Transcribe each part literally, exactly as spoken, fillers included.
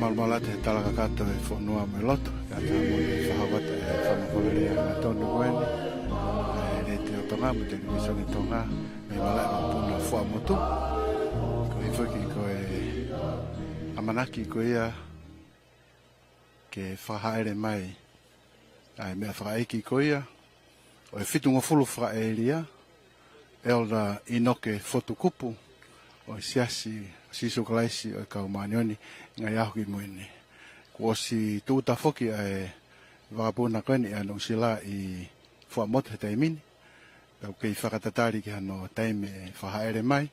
Malamala atu he tala kakato e fonua mo e lotu, kae ʻatā mo e fakahoko atu e fakamolemole ʻa e tonu ko eni ʻa e Letiō Tonga mo e Televisone Tonga, mei he malaʻe vakapuna Fuaʻamotu. Ko e foki ko e ʻamanaki ko ia ke fakahāʻele mai ʻa e meʻa fakaʻeiki ko ia ʻo e fitungofulu fakaʻēlia, Elder ʻInoke Fotukupu, ʻo e Siasi ʻo Sīsū Kalaisi ʻo e Kau Māʻoniʻoni ʻi he Ngaahi ʻAho Kimui Ni. Kuo ʻosi tūʻuta foki ʻa e vakapuna ko eni ʻa Nuʻusila ʻi Fuaʻamotu he taimi ni. Pea ʻoku kei fakatatali ki hano taimi e fakahāʻele mai.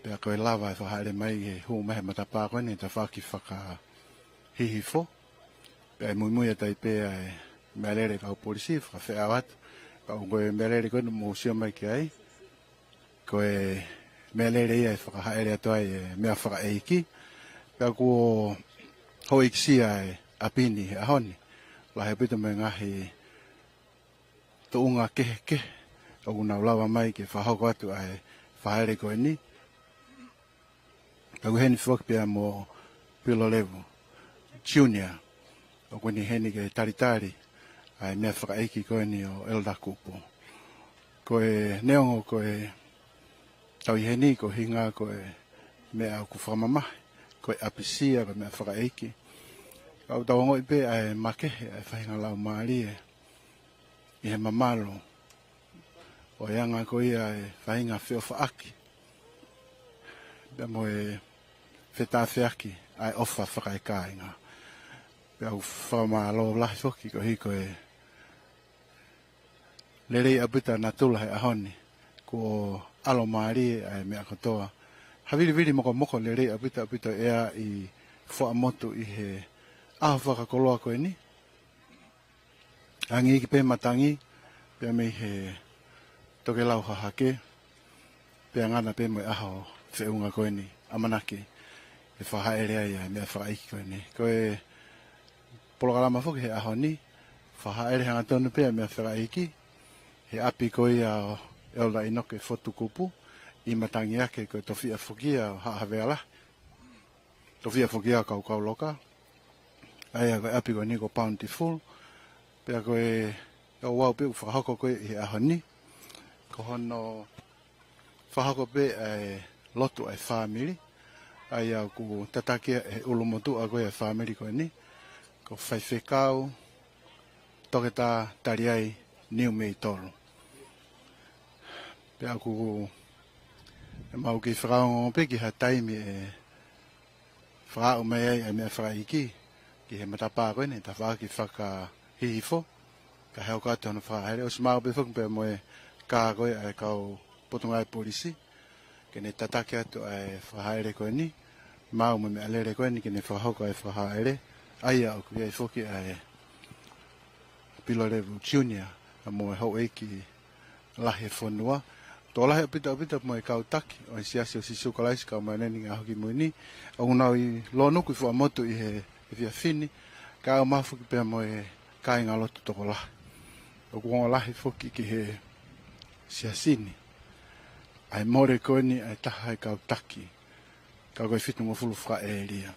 Pea ko e lava e fakahāʻele mai he hū mai he matapā ko eni he tafaʻaki fakahihifo. Pea ʻe muimui atu ai pē ʻa e meʻalele kau polisi fakafeʻao atu. Ka ko e meʻalele ko eni ʻoku mou sio mai ki ai, ko e meʻalele ia ʻe fakahāʻele atu ai e meʻa fakaʻeiki. Pea kuo houʻeikisia e ʻapi ni he ʻaho ni. Lahi ʻaupito mo e ngaahi tuʻunga kehekehe ʻoku nau lava mai ke fakahoko atu ʻa e fakahāʻele ko eni. Pea ʻoku ʻi heni foki pea mo Pilolevu Junior, ʻoku ne ʻi heni ke talitali ʻa e meʻa fakaʻeiki ko eni ʻo Elder Kupu. Ko e neongo ko e tau ʻi heni ko e ʻuhinga ko e meʻa ʻoku fakamamahi ko e ʻapisia ko e meʻa fakaʻeiki. Ka ʻoku tau ongoʻi pē ʻa e makehe ʻa e faʻahinga laumālie ʻi he mamalu ʻo e anga ko ia e faʻahinga feʻofaʻaki pea mo e fetāfeaki ʻa e ʻofa fakaekāinga. Pea ʻoku fakamālō lahi foki koeʻuhi ko e lelei ʻaupito ʻa natula he ʻaho ni, kuo ʻalomālie ʻa e meʻa kotoa. Havilivili mokomoko lelei ʻaupito ʻaupito ʻea ʻi Fuaʻamotu ʻi he ʻaho fakakoloa ko eni. Angi iki pē matangi pea mei he tokelau hahake, pea ngana pē mo e ʻaho feʻunga ko eni ʻamanaki ke fakahāʻele ai ʻa e meʻa fakaʻeiki ko eni. Ko e polokalama foki he ʻaho ni, fakahāʻele hangatonu pē ʻa e meʻa fakaʻeiki he ʻapi ko ia ʻo Elder ʻInoke Fotukupu ʻi Matangiake, ko e tofiʻa foki ia ʻo Haʻa Havea Lahi, tofiʻa foki ia ʻo Kaukauloka. ʻA ia ko e ʻapi ko eni ko Bountiful. Pea ko e ouau pē ʻoku fakahoko ko ē ʻi he ʻaho ni, ko hono fakahoko pē ʻa e lotu ʻa e fāmili. ʻA ia ʻoku tataki ʻe he ʻulumotuʻa ko ē ʻa e fāmili ko eni, ko Faifekau Toketā Taliai Niumeitolu. Pea ʻoku mau kei fakaongo pē ki ha taimi ʻe fakaaʻu mai ai ʻa e meʻa fakaʻeiki ki he matapā ko eni, tafaʻaki fakahihifo, kae hoko atu hono fakahāʻele. ʻOsi maʻu pē foki pea mo e kā ko ē ʻa e kau Potungāue Polisi ke ne tataki atu ʻa e fakahāʻele ko eni, maʻu mo e meʻalele ko eni ke ne fakahoko ʻa e fakahāʻele. ʻA ia ʻoku ʻi ai foki ʻa e Pilolevu Junior, ʻa mo e houʻeiki lahi e fonua. Tokolahi ʻaupito ʻaupito mo e kau taki ʻo e Siasi ʻo Sīsū Kalaisi Kau Māʻoniʻoni ʻi he Ngaahi ʻAho Kimui Ni, ʻoku nau ʻi Lōnuku ʻi Fuaʻamotu ʻi he efiafi ni, kae ʻumaʻā foki pea mo e kāingalotu tokolahi. ʻOku ongo lahi foki ki he siasi ni ʻa e mole ko eni ʻa e taha e kau taki, ka ko e fitungofulu fakaʻēlia.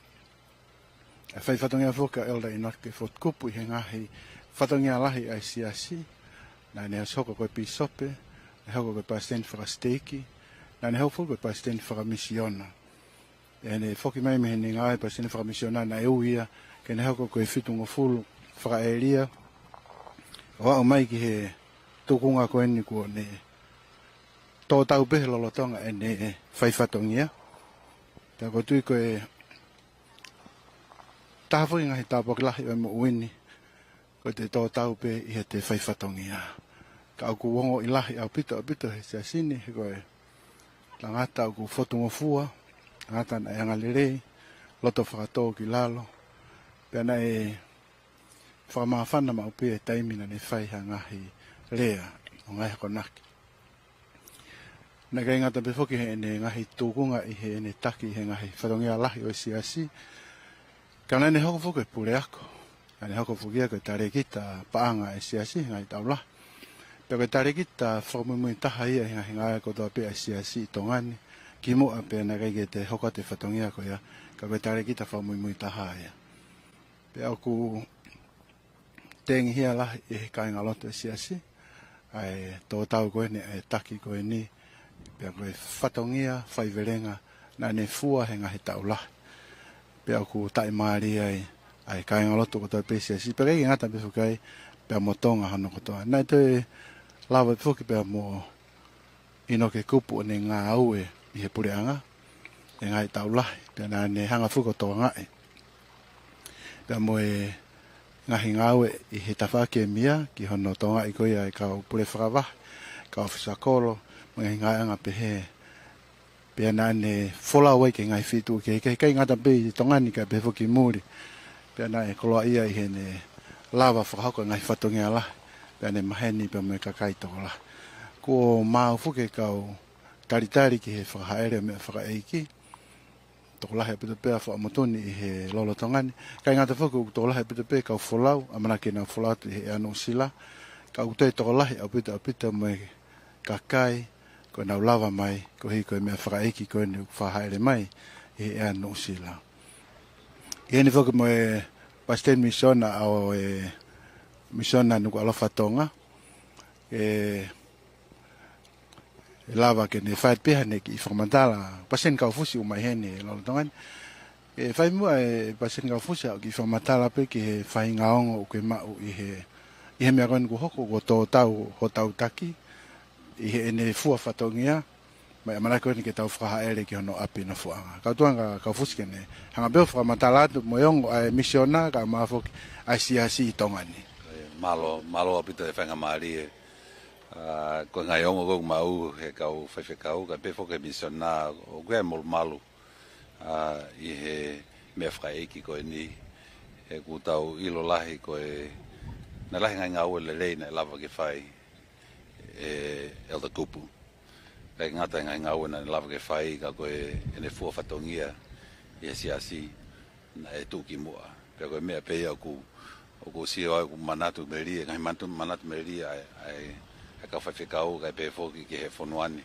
ʻA e fai fatongia foki ʻa Elder ʻInoke Fotukupu ʻi he ngaahi fatongia lahi ʻa e siasi. Naʻa ne ʻosi hoko ko e pīsope, naʻe hoko ko e palesiteni fakasiteiki, naʻa ne hoko foki ko e palesiteni fakamisiona. ʻI heʻene foki mai mei heʻene ngāue palesiteni fakamisiona, naʻe ui ia ke ne hoko ko e fitungofulu fakaʻēlia, ʻo aʻu mai ki he tūkunga ko eni kuo ne tō tau pē he lolotonga ʻene fai fatongia. Pea ʻoku ou tui ko e taha foki e ngaahi tāpuaki lahi ʻo e moʻui ni, ko ʻete tō tau pē ʻi heʻete fai fatongia. Ka ʻoku ongoʻi lahi ʻaupito ʻaupito he siasi ni, he ko e tangata ʻoku fotungofua, tangata naʻe angalelei, loto fakatō ki lalo, pea naʻe fakamāfana maʻu pē e taimi naʻa ne fai ha ngaahi lea ʻo ngaahi akonaki. Naʻe ʻikai ngata pē foki heʻene ngaahi tūkunga ʻi heʻene taki ʻi he ngaahi fatongia lahi ʻo e siasi, ka naʻa ne hoko foki ko e puleako, naʻa ne hoko foki ia ko e talēkita paʻanga ʻa e siasi he ngaahi taʻu lahi. Pea ko e talēkita fakamuimui taha ia ʻi he ngaahi ngāue kotoa pē ʻa e siasi ʻi Tonga ni, kimuʻa pea naʻe ʻikai ke toe hoko atu e fatongia ko ia Ka ko e talēkita fakamuimui taha ia. Pea ʻoku tengihia lahi ʻe he kāingalotu ʻo e siasi ʻa e tō tau ko eni, ʻa e taki ko eni, pea ko e fatongia faivelenga naʻa ne fua he ngaahi taʻu lahi. Pea ʻoku taʻimālie ai ʻa e kāingalotu kotoa pē ʻo e siasi, pea ʻikai ke ngata pē foki ai, pea mo Tonga hono kotoa. Naʻe toe lava pē foki pea mo ʻInoke Kupu ʻo ne ngāue ʻi he puleʻanga ʻi he ngaahi taʻu lahi, pea naʻa ne hanga foki ʻo tokangaʻi pea mo e ngaahi ngāue ʻi he tafaʻaki ʻe meia ki hono tokangaʻi ko ia ʻa e kau pule fakavahe, kau ʻōfisa kolo, mo e ngaahi ngāueʻanga pehē. Pea naʻa ne folau ai ki he ngaahi feituʻu kehekehe, ʻikai ngata pē ʻi Tonga ni kae pehē foki ki muli. Pea naʻe koloaʻia ʻi heʻene lava fakahoko e ngaahi fatongia lahi, pea ne maheni pea mo e kakai tokolahi. Kuo maau foki e kau talitali ki he fakahaʻele ʻo e meʻafakaʻeiki, tokolahi ʻaupito pē ʻa e fakamotu ni ʻi he lolotonga ni. ʻIkai ngata foki, ʻoku tokolahi ʻaupito pē e kau folau, ʻamanaki ke nau folau atu ʻi he ʻea Nuʻusila. Ka ʻoku toe tokolahi ʻaupito, ʻaupito mo e kakai kuo nau lava mai koeʻuhi ko e meʻafakaʻeiki ko eni ʻoku fakahaʻele mai ʻi he ʻea Nuʻusila. ʻI heni foki mo e Palesiteni Misiona ʻo e Misiona Nukuʻalofa Tonga, ʻe ʻe lava ke ne fai pē haʻane kiʻi fakamatala, Palesiteni Kaufusi ʻoku ʻomai heni he lolotonga ni. ʻE fai muʻa ʻe Palesiteni Kaufusi haʻo kiʻi fakamatala pē ki he faʻahinga ongo ʻoku ke maʻu ʻi he, ʻi he meʻa ko eni kuo hoko, kuo tō tau hotau taki ʻi heʻene fua fatongia, mo e ʻamanaki ko eni ke tau fakahaʻele ki hono ʻapi nofoʻanga. Kau tuanga Kaufusi ke ne hanga pē ʻo fakamatala atu mo e ongo ʻa e misiona kae ʻumaʻā foki ʻa e siasi ʻi Tonga ni. Mālō, mālō ʻaupito e faingamālie. ʻA, ko e ngaahi ongo ʻoku maʻu he kau faifekau, kae pehē foki ki he misiona, ʻoku ʻi ai e molumalu, ʻa, ʻi he meʻafakaʻeiki ko eni, he ʻoku tau ʻilo lahi ko e, naʻe lahi e ngaahi ngāue lelei naʻe lava ke fai ʻe Elder Kupu. ʻIkai ngata e ngaahi ngāue naʻe lava ke fai, ka ko e, ʻene fua fatongia ʻi he siasi naʻe tuʻukimuʻa. Pea ko e meʻa pē ia ʻoku, ʻoku sio ai, ʻoku manatu melie, ngaahi manatu, manatu melie ʻa e, ʻa e, ʻa e kau faifekau, kae pehē foki ki he fonua ni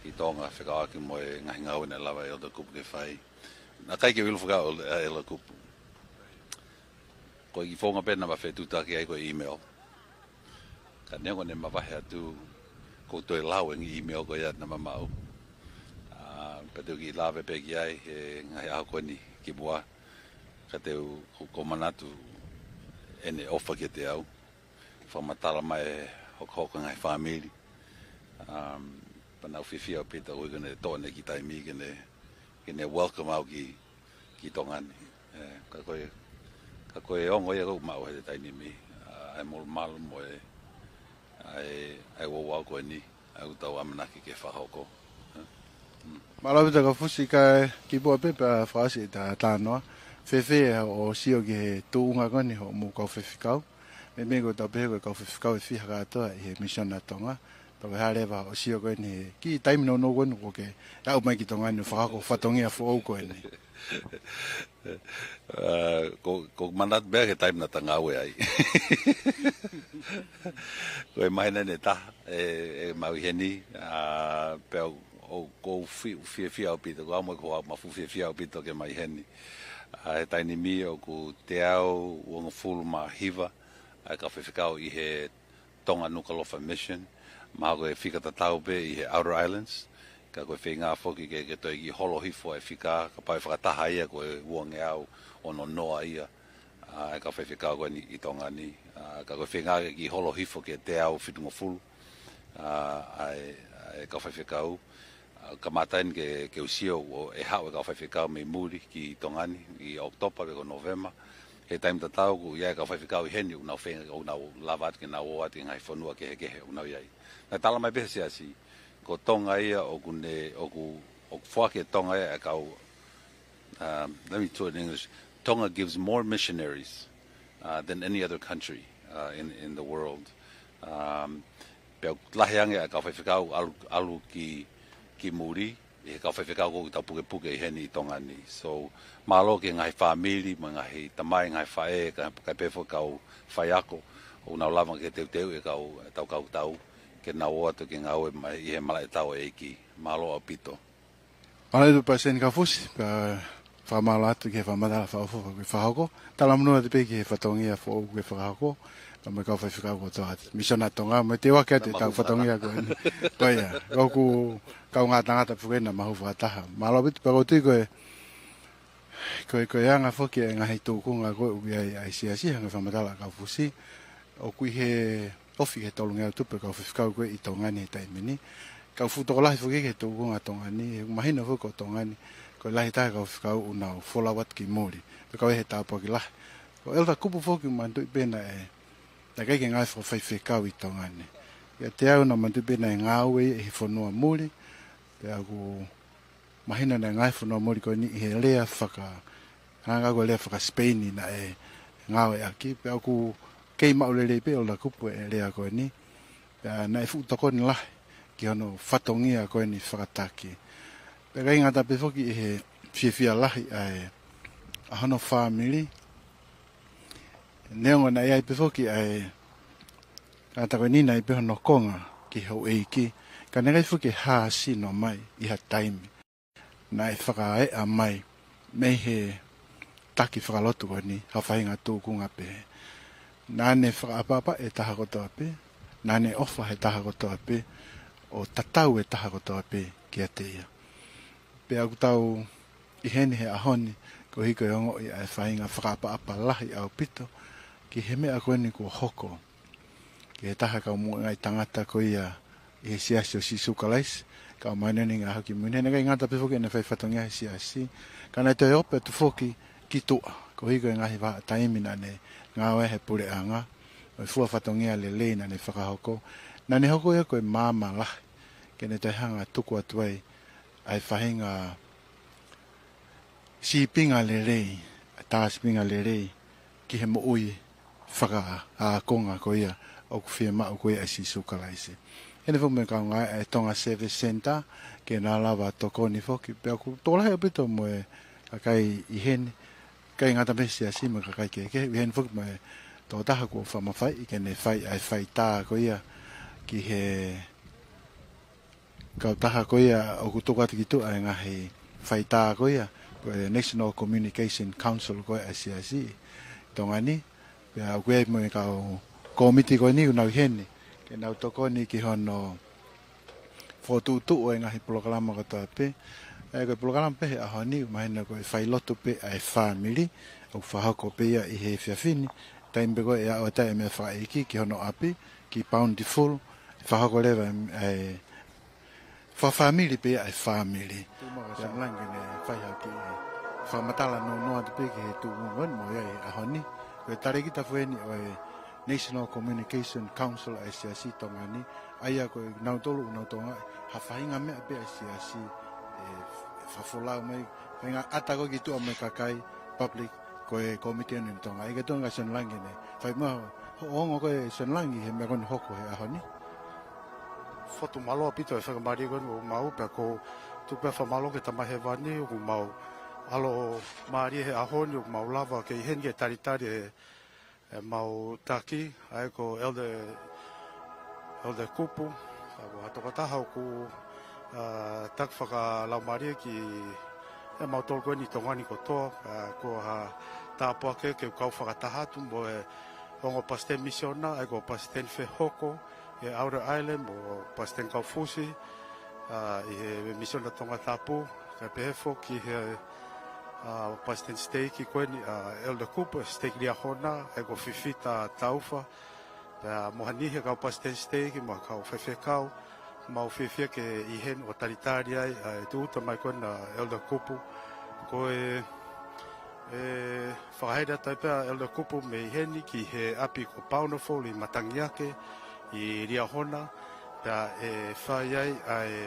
ʻi Tonga, fekauʻaki mo e ngaahi ngāue naʻe lava ʻe Elder Kupu ke fai. Naʻe ʻikai ke u ʻilo fakaʻo ʻa Elder Kupu. Ko e kiʻi founga pē naʻa ma fetuʻutaki ai ko e email. Ka neongo ʻene mavahe atu, ʻoku ou toe lau e ngaahi email ko ia naʻa ma maʻu. ʻA, pea te u kiʻi lave pē ki ai he ngaahi ʻaho ko eni kimuʻa. Ka te u, ʻoku ou manatu ʻene ʻofa kiate au. Fakamatala mai e hokohoko e ngaahi fāmili. Um, pea naʻa ku fiefia ʻaupito koeʻuhi ko ʻene toʻo ʻene kiʻi taimi ke ne, ke ne welcome au ki, ki Tonga ni. ʻE, ka ko e, ka ko e ongo ia ʻoku ou maʻu he taimi ni, ʻa, ʻa e molumalu mo e, ʻa e, ʻa e ouau ko eni, ʻa ia ʻoku tau ʻamanaki ke fakahoko. ʻE, mm. Mālō ʻaupito Kaufusi, kae kimuʻa pē pea fakaʻosi ʻeta talanoa. Fēfē hoʻo sio ki he tuʻunga ko eni hoʻomo kau faifekau? Meimei ko ʻetau pehē ko e kau faifekau ʻe fiha kātoa ʻi he misiona Tonga. Pea ko e hā leva hoʻo sio ko eni he kiʻi taimi nounou ko eni kuo ke aʻu mai ki Tonga ni ʻo fakahoko e fatongia foʻou ko eni? ʻA, ʻoku, ʻoku ou manatu pē ki he taimi naʻa ta ngāue ai. Ko e māhina ʻe taha ʻe, ʻe maʻu ʻi heni, ʻa, pea ʻoku ou fi-, fiefia ʻaupito, ko au mo e ko au ma fuʻu fiefia ʻaupito ke ʻomai heni. ʻA, he taimi ni ʻoku teau uofulu mā hiva ʻa e kau faifekau ʻi he Tonga Nukuʻalofa Mission, mahalo ko e fika tatau pē ʻi he Outer Islands, ka ko e feinga foki ke, ke toe kiʻi holo hifo e fika, kapau ʻe fakataha ia ko e uangeau ono noa ia, ʻa, e kau faifekau ko eni ʻi Tonga ni, ʻa, ka ko e feinga ke kiʻi holo hifo ki he teau fitungofulu, ʻa, ʻa e, ʻa e kau faifekau, ʻa, kamata eni ke, ke u sio ʻoku ʻe haʻu e kau faifekau mei muli ki Tonga ni ʻi ʻOkatopa pe ko Nōvema. He taimi tatau ʻoku ʻi ai e kau faifekau ʻi heni ʻoku nau feinga, ʻoku nau lava atu ke nau ō atu ki he ngaahi fonua kehekehe ʻoku nau ʻi ai. Naʻe tala mai pē he siasi, ko Tonga ia ʻoku ne, ʻoku, ʻoku foaki ʻe Tonga ia e kau, um, let me do it in English. Tonga gives more missionaries, uh, than any other country, uh, in, in the world. Um, pea ʻoku lahi ange ʻa e kau faifekau ʻalu, ʻalu ki, ki muli, ʻi he kau faifekau ʻoku tau pukepuke ʻi heni ʻi Tonga ni. So, mālō ki he ngaahi fāmili, mo e ngaahi tamai, ngaahi faʻē, ka, kae pehē foki kau faiako, ʻoku nau lava ke teuteu e kau, e tau kau tau, ke nau ō atu ke ngāue mai ʻi he malaʻe tau ʻo e ʻEiki. Mālō ʻaupito. Mālō ʻaupito Palesiteni Kaufusi, pea Fakamālō atu ki he fakamatala fakaʻofoʻofa kuo fakahoko. Talamonū atu pē ki he fatongia foʻou kuo fakahoko. Ka mo e kau faifekau kotoa atu. Misiona Tonga, mo e teu ake atu ʻetau fatongia ko eni. Ko ia, ʻoku kaungā tangata pē ko ena mahu fakataha. Mālō ʻaupito pea ʻoku ou tui ko e, ko e, ko e anga foki e ngaahi tūkunga ko ē ʻoku ʻi ai ʻa e siasi, hangē ko e fakamatala ʻa Kaufusi. ʻOku ʻi he ofi he tolungeau tupu e kau faifekau ko ē ʻi Tonga ni he taimi ni. Kau fuʻu tokolahi foki ki he tūkunga Tonga ni, he ʻoku mahino foki ko Tonga ni, ko e lahi taha e kau faifekau ʻoku nau folau atu ki muli. Pea kau ʻi he tāpuaki lahi. Ko Elder Kupu foki manatuʻi pē naʻe, naʻe ʻikai ke ngāue fakafaifekau ʻi Tonga ni. ʻIate au naʻe manatuʻi pē naʻe ngāue ʻi he fonua muli. Pea ʻoku mahino naʻe ngāue fonua muli ko eni ʻi he lea faka-, hangē ko e lea faka-Sipeini naʻe ngāueʻaki, pea ʻoku kei maʻu lelei pē ʻe Elder Kupu e lea ko eni, pea naʻe fuʻu tokoni lahi ki hono fatongia ko eni fakataki. Pea ʻikai ngata pē foki ʻi he fiefia lahi ʻa e, ʻa hono fāmili, neongo naʻe ʻi ai pē foki ʻa e, ʻa e tangata ko eni naʻe ʻi ai pē hono konga ki he houʻeiki, ka naʻe ʻikai foki ke hāsino mai ʻi ha taimi. Naʻe fakaeʻa mai mei he taki fakalotu ko eni ha faʻahinga tūkunga pehē. Naʻa ne fakaʻapaʻapa e taha kotoa pē, naʻa ne ʻofa he taha kotoa pē, ʻo tatau e taha kotoa pē kiate ia. Pea ʻoku tau ʻi heni he ʻaho ni, koeʻuhi ko e ongoʻi ʻa e faʻahinga fakaʻapaʻapa lahi ʻaupito ki he meʻa ko eni kuo hoko ki he taha e kau maʻu ngaahi tangata ko ia ʻi he Siasi ʻo Sīsū Kalaisi, Kau Māʻoniʻoni ʻi he Ngaahi ʻAho Kimui Ni. Naʻe ʻikai ngata pē foki ʻene fai fatongia he siasi, ka naʻe toe ope atu foki ki tuʻa, koeʻuhi ko e ngaahi vahaʻa taimi naʻa ne ngāue he puleʻanga, ʻo e fua fatongia lelei naʻa ne fakahoko. Naʻa ne hoko ia ko e maama lahi ke ne toe hanga ʻo tuku atu ai ʻa e faʻahinga sīpinga lelei, tā sīpinga lelei ki he moʻui fakaākonga ko ia ʻoku fiemaʻu ko ia ʻe Sīsū Kalaisi. Heni foki mo e kaungā ʻa e Tonga Service Centre, ke na lava tokoni foki. Pea ʻoku tokolahi ʻaupito mo e kakai ʻi heni, ʻikai ngata pē he siasi mo e kakai kehekehe, ʻi heni foki mo e tokotaha kuo fakamafaiʻi ke ne fai ʻa e faitā ko ia ki he kautaha ko ia ʻoku tuku atu ki tuʻa e ngaahi faitā ko ia, ko e National Communication Council ko ia ʻa e siasi ʻi Tonga ni. Pea ʻoku ʻi ai mo e kau kōmiti ko eni ʻoku nau ʻi heni ke nau tokoni ki hono fokotuʻutuʻu e ngaahi polokalama kotoa pē. ʻA ia ko e polokalama pē he ʻaho ni, mahino ko e failotu pē ʻa e fāmili, ʻoku fakahoko pē ia ʻi he efiafi ni, taimi pē ko ē ʻe aʻu atu ai e meʻafakaʻeiki ki hono ʻapi, ki Bountiful, fakahoko leva e, e fakafāmili pē ia ʻa e fāmili. Tuʻu mai Sione Langi ke ne fai ha kiʻi fakamatala nounou atu pē ki he tuʻunga ko eni mo ia ʻi he ʻaho ni. Ko e talēkita foki eni ʻo e National Communication Council ʻa e siasi ʻi Tonga ni, ʻa ia ko kinautolu ʻoku nau tokangaʻi ha faʻahinga meʻa pē ʻa e siasi ʻe fakafolau mai, faʻahinga ʻata ko ē ki tuʻa mo e kakai public, ko e kōmiti ʻo e Niu Tonga. ʻIkai ke tonu ka Sione Langi ne fai mai hoʻo ongo ko ē Sione Langi he meʻa ko eni hoko he ʻaho ni. Fotu mālō ʻaupito e faingamālie ko eni ʻoku maʻu, pea ʻoku ou tuku pē fakamālō ki he Tamai Hēvani ʻoku mau ʻalomālie he ʻaho ni ʻoku mau lava ke ʻi heni ke talitali e, e mau taki, ʻa ia ko Elder, Elder Kupu, ʻa ia ko ha tokotaha ʻoku, ʻa, taki fakalaumālie ki he mautolu ko eni ʻi Tonga ni kotoa, ʻa, ko ha tāpuaki ke kau fakataha atu mo e ongo palesiteni misiona, ʻa ia ko Palesiteni Fehoko, ʻi he Outer Island mo Palesiteni Kaufusi, ʻa, ʻi he Misiona Tongatapu, kae pehē foki he, ʻa, Palesiteni Siteiki ko eni, ʻa, Elder Kupu, Siteiki Liahona, ʻa ia ko Fifita Taufa, pea mo ha niʻihi e kau palesiteni siteiki mo e kau faifekau, mau fiefia ke ʻi heni ʻo talitali ai ʻa e tūʻuta mai ko ena ʻa Elder Kupu. Ko e, e fakahēʻi atu ai pē ʻa Elder Kupu mei heni ki he ʻapi ko Bountiful ʻi Matangiake ʻi Liahona, pea ʻe fai ai ʻa e,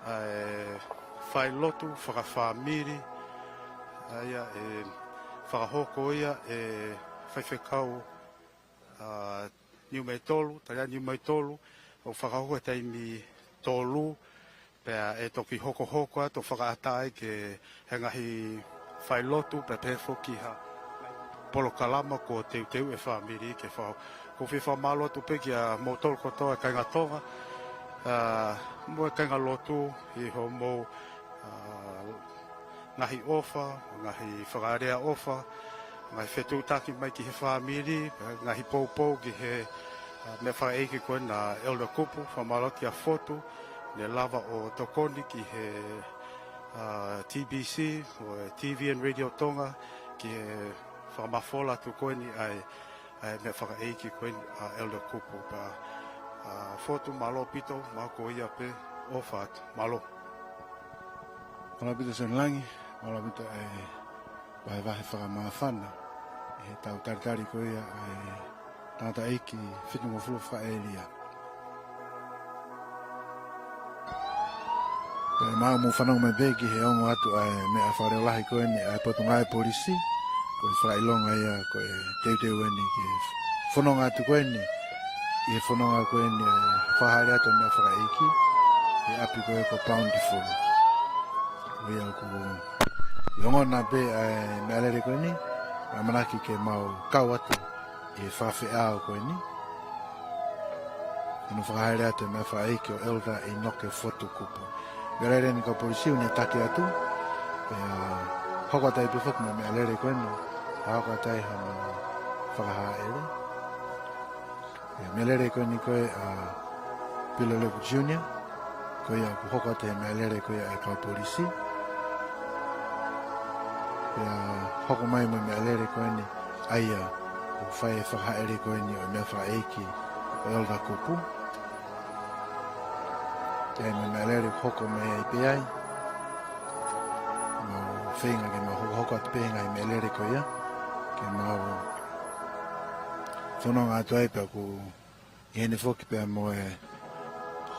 ʻa e failotu fakafāmili, ʻa ia ʻe fakahoko ia ʻe Faifekau, ʻa, Niumaitolu, Taliani Niumaitolu, ʻo fakahoko he taimi tolu, pea ʻe toki hokohoko atu ʻo fakaʻatā ai ke he ngaahi failotu, pea pehē foki ha polokalama kuo teuteu ʻe he fāmili ke fa-, ʻoku ou fie fakamālō atu pē kia moutolu kotoa e kāinga Tonga, ʻa, mo e kāingalotu ʻi hoʻomou, ʻa, ngaahi ʻofa, ngaahi fakalea ʻofa, ngaahi fetuʻutaki mai ki he fāmili, ngaahi poupou ki he, ʻa, meʻa fakaʻeiki ko ena ʻa Elder Kupu, fakamālō kia Fotu, ne lava ʻo tokoni ki he, ʻa, T B C, ʻo e T V and Radio Tonga, ki he fakamafola atu ko eni ʻa e ʻa e meʻa fakaʻeiki ko eni ʻa Elder Kupu pea, ʻa, Fotu mālō ʻaupito, mau ko ia pē ʻofa atu. Mālō. Mālō ʻaupito Sione Langi, mālō ʻaupito e vahevahe fakamāfana, ʻi he tau talitali ko ia ʻa e tangataʻeiki fitungofulu fakaʻēlia. Pea mau mou fanongo mai pē ki he ongo atu ʻa e meʻa fakaleʻolahi ko eni ʻa e Potungāue Polisi, ko e fakaʻilonga ia ko e teuteu eni ki he fononga atu ko eni, ʻi he fononga ko eni ʻa e fakahāʻele atu meʻa fakaʻeiki, ʻi he ʻapi ko ē ko Bountiful. Ko ia ʻoku ongona pē ʻa e meʻalele ko eni, ʻamanaki ke mau kau atu ʻi he fakafeʻao ko eni. Hono fakahāʻele atu e meʻa fakaʻeiki ʻo Elder ʻInoke Fotu Kupu. Meʻalele eni kau polisi ʻoku ne taki atu, pea hoko atu ai pē foki mo e meʻalele ko eni, hoko atu ai hono fakahāʻele. Pea meʻalele ko eni ko ē ʻa Pilo Levu Junior, ko ia ʻoku hoko atu he meʻalele ko ia ʻa e kau polisi. Pea hoko mai mo e meʻalele ko eni, ʻa ia ʻoku fai e fakahāʻele ko eni ʻo e meʻa fakaʻeiki ʻo Elder Kupu. Pea mo e meʻalele ʻoku hoko mai ai pē ai. Mau feinga ke mau hokohoko atu pē he ngaahi meʻalele ko ia. Ke mau fononga atu ai pea ʻoku ʻi heni foki pea mo e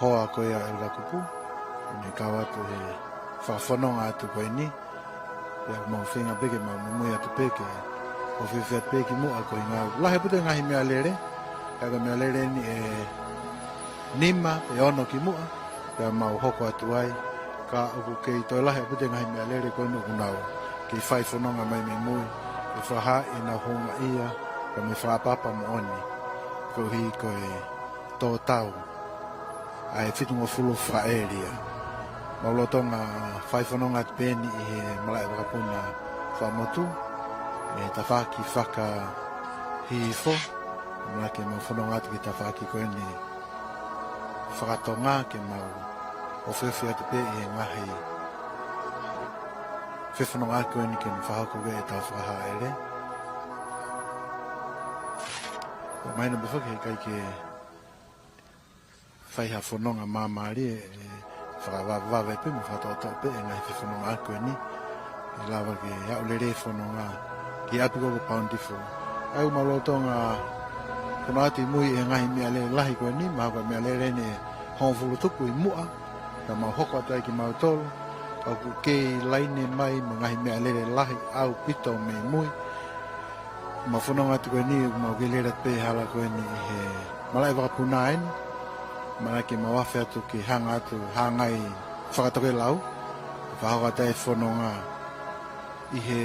hoa ko ia ʻo Elder Kupu, ʻoku ne kau atu he fakafononga atu ko eni, pea ʻoku mau feinga pē ke mau muimui atu pē ke ʻofiʻofi atu pē ki muʻa koeʻuhi ʻoku lahi ʻaupito e ngaahi meʻalele, ka ko e meʻalele eni ʻe nima, ʻe ono ki muʻa, pea mau hoko atu ai, ka ʻoku kei toe lahi ʻaupito e ngaahi meʻalele ko eni ʻoku nau kei fai fononga mai mei mui, ʻe fakahā ʻenau houngaʻia, pea mo e fakaʻapaʻapa moʻoni, koeʻuhi ko e tō tau ʻa e fitungofulu fakaʻēlia. Mau lolotonga fai fononga atu pē eni ʻi he malaʻe vakapuna fakamotu, ʻi he tafaʻaki fakahihifo, ʻamanaki ke mau fononga atu ki he tafaʻaki ko eni fakatonga ke mau ʻofiʻofi atu pē ʻi he ngaahi fefononga ko eni ke ne fakahoko ki ai ʻetau fakahāʻele. Pea mahino pē foki he ʻikai ke fai ha fononga māmālie, ʻe fakavavevave pē mo fakatoʻotoʻo pē e ngaahi fefononga ko eni. ʻE lava ke aʻu lelei e fononga ki he ʻapi ko ē ko Bountiful. ʻA ia ʻoku mau lolotonga fononga atu ʻi mui he ngaahi meʻalele lahi ko eni, mahalo ko e meʻalele eni ʻe hongofulu tupu ʻi muʻa, ka mau hoko atu ai kimautolu, ka ʻoku kei laine mai mo e ngaahi meʻalele lahi ʻaupito mei mui. Mau fononga atu ko eni, mau kei lele atu pē he hala ko eni ʻi he malaʻe vakapuna eni. ʻAmanaki ke mau afe atu ke hanga atu, hanga ʻi fakatokelau, fakahoko atu ai e fononga ʻi he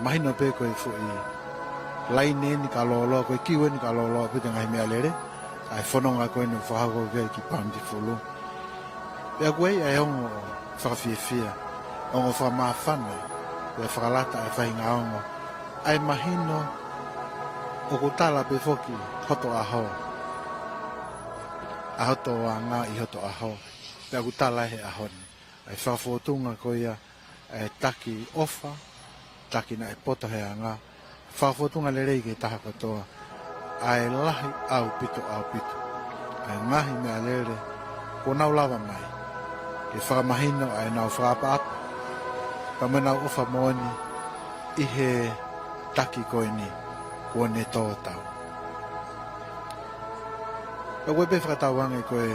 mahino pē ko e foʻi laine eni ka lōloa, ko e kiu eni ka lōloa pē ʻa e ngaahi meʻalele, ʻa e fononga ko eni ʻoku fakahoko ki ai ki Bountiful. Pea ʻoku ʻi ai e ongo fakafiefia, ongo fakamāfana, pea fakalata ʻa e faʻahinga ongo, ʻa e mahino ʻoku tala pē foki hoto ʻaho, ʻa hoto anga ʻi hoto ʻaho, pea ʻoku tala he ʻaho ni ʻa e fakafōtunga ko ia ʻa e taki ʻofa, taki naʻe poto he anga, fakafōtunga lelei ki he taha kotoa, ʻa e lahi ʻaupito, ʻaupito ʻa e ngaahi meʻalele kuo nau lava mai ke fakamahino ʻa ʻenau fakaʻapaʻapa, pea mo ʻenau ʻofa moʻoni ʻi he taki ko eni kuo ne tō tau. Pea ʻoku ou pehē fakatauange ko e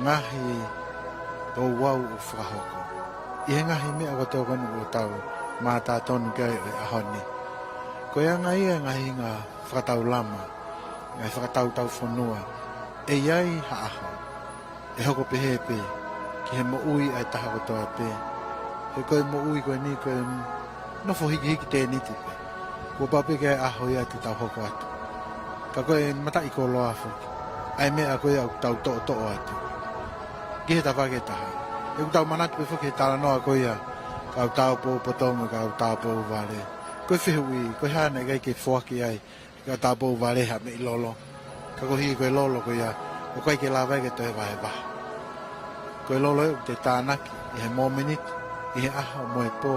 ngaahi ouau ʻoku fakahoko ʻi he ngaahi meʻa kotoa ko eni ʻoku tau mātā tonu ki ai ʻo e ʻaho ni. Ko e anga ia e ngaahi hinga fakataulama, ngaahi fakatautau fonua, ʻe ʻi ai ha ʻaho ʻe hoko pehē pē ki he moʻui ʻa e taha kotoa pē. He ko e moʻui ko eni ko e nofo hikihiki tēniti pē. Kuo pau pē ke ʻi ai e ʻaho ia te tau hoko atu. Ka ko e mataʻikoloa foki ʻa e meʻa ko ia ʻoku tau toʻotoʻo atu ki he tafaʻaki ʻe taha. ʻOku tau manatu pē foki he talanoa ko ia Kau tāupoʻou poto mo e kau tāupoʻou vale. Ko e fehuʻi, ko e hā naʻe ʻikai ke foaki ai ʻe he kau tāupoʻou vale ha meʻi lolo? Ka koeʻuhi ko e lolo ko ia, ʻoku ʻikai ke lava ia ke toe vahevahe. Ko e lolo ia ʻoku te tānaki ʻi he mōmeniti, ʻi he ʻaho mo e pō,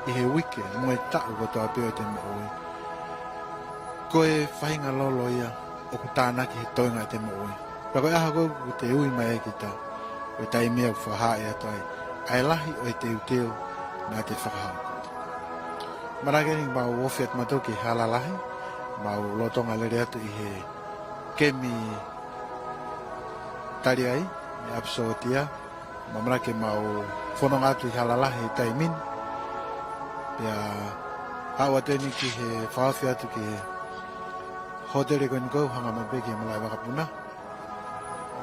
ʻi he uike mo e taʻu kotoa pē ʻo ʻete moʻui. Ko e faʻahinga lolo ia ʻoku tānaki he toenga ʻete moʻui. Pea ko e ʻaho ko ē ʻoku te ui mai ai kita, ko e taimi ia ʻoku fakahā atu ai ʻa e lahi ʻo e teuteu naʻa te fakahoko. Malava ke ne mau ofi atu mautolu ki he hala lahi, mau lolotonga lele atu ʻi he kemi tali ai, ʻi ʻApisōtia, malava ke mau fononga atu ʻi hala lahi he taimi ni. Pea haʻu atu eni ki he fakaofi atu ki he hōtele ko eni ʻoku hanga mai pē ki he malaʻe vakapuna.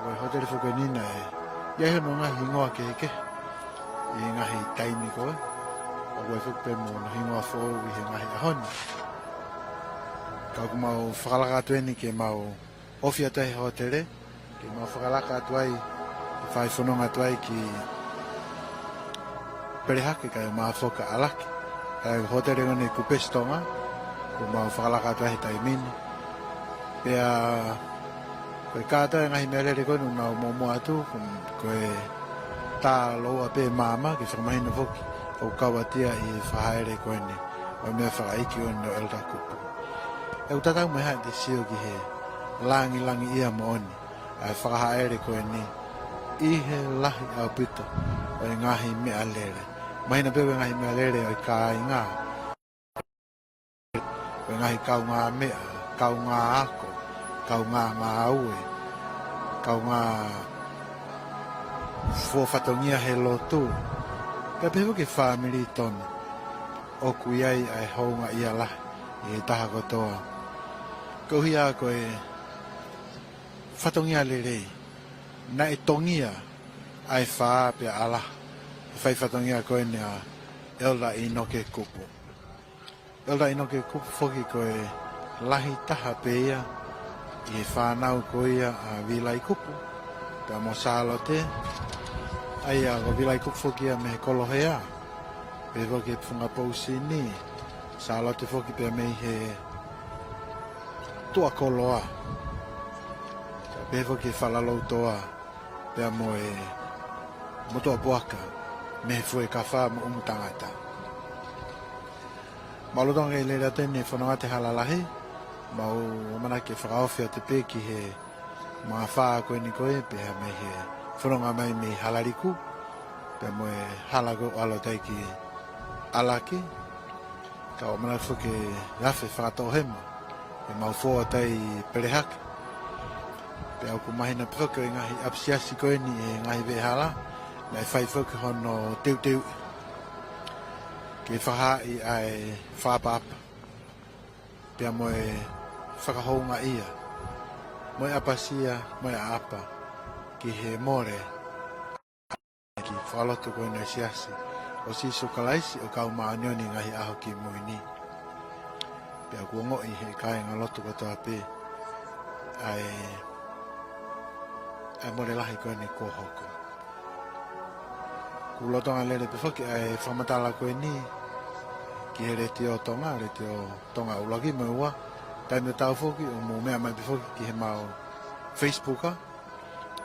Ko e hōtele foki ko eni naʻe ʻi ai hono ngaahi hingoa kehekehe ʻi he ngaahi taimi ko ē. ʻOku ʻi ai foki pē mo hono hingoa foʻou ʻi he ngaahi ʻaho ni. Ka ʻoku mau fakalaka atu eni ke mau ofi atu ai he hōtele, ke mau fakalaka atu ai, ke fai fononga atu ai ki Pelehake kae ʻumaʻā foki ʻAlaki. Kae hōtele ko eni Kupesi Tonga, ʻoku mau fakalaka atu ai he taimi ni. Pea ko e kātoa e ngaahi meʻalele ko eni ʻoku nau muʻomuʻa atu, ko, ko e tā lōua pē maama, ke fakamahino foki ʻoku kau atu ia ʻi he fakahaʻele ko eni ʻo e meʻa fakaʻeiki ko eni ʻo ʻEletā Kupu. ʻOku tatau mo e hā ʻete sio ki he langilangiʻia moʻoni ʻa e fakahaʻele ko eni ʻi he lahi ʻaupito ʻo e ngaahi meʻalele. Mahino pē ko e ngaahi meʻalele ʻo e kāinga, ko e ngaahi kaungāmeʻa, kaungāako, kaungāngāue, kaungā fua fatongia he lotu, pea pehē foki e fāmili tonu. ʻOku ʻi ai ʻa e houngaʻia lahi ʻi he taha kotoa. Koeʻuhi ko e fatongia lelei, naʻe tongia ʻa e fā pea ʻalaha, ʻe fai fatongia ko eni ʻa ʻEletā ʻInoke Kupu. ʻEletā ʻInoke Kupu foki ko e lahi taha pē ia ʻi he fānau ko ia ʻa Vilai Kupu pea mo Sālote. ʻA ia ko Vilai Kupu foki ia mei he Kolohea. Pehē foki he Funga Pousini. Sālote foki pea mei he Tuʻakoloa. Pea pehē foki he Falaloutoa pea mo e Motuʻapuaka mei he Fuekafa mo ʻUmutangata. Mau lolotonga lele atu eni he fononga ʻi he hala lahi, mau ʻamanaki ke fakaofi atu pē ki he mafā ko eni ko ē, pea mei he fononga mai mei Halaliku, pea mo e hala ko ē ʻalu atu ai ki ʻAlaki, ka ʻoku ʻamanaki foki ke afe fakatoʻohema, ke mau fou atu ai ʻi Pelehake. Pea ʻoku mahino pē foki ʻa e ngaahi ʻapisiasi ko eni ʻi he ngaahi veʻehala, naʻe fai foki hono teuteu ke fakahaaʻi ʻa e fakaʻapaʻapa pea mo e fakahoungaʻia, mo e ʻapasia, mo e ʻaʻapa ki he mole ki he fakalotu ko eni ʻa e Siasi ʻo Sīsū Kalaisi ʻo e Kau Māʻoniʻoni ʻi he Ngaahi ʻAho Kimui Ni. Pea ʻoku ongoʻi ʻe he kāingalotu kotoa pē ʻa e, ʻa e mole lahi ko eni kuo hoko. ʻOku lolotonga lele pē foki ʻa e fakamatala ko eni ki he Letiō Tonga, Letiō Tonga ʻuluaki mo e ua. Taimi tatau foki ʻoku mou meʻa mai pē foki ki heʻemau Facebook,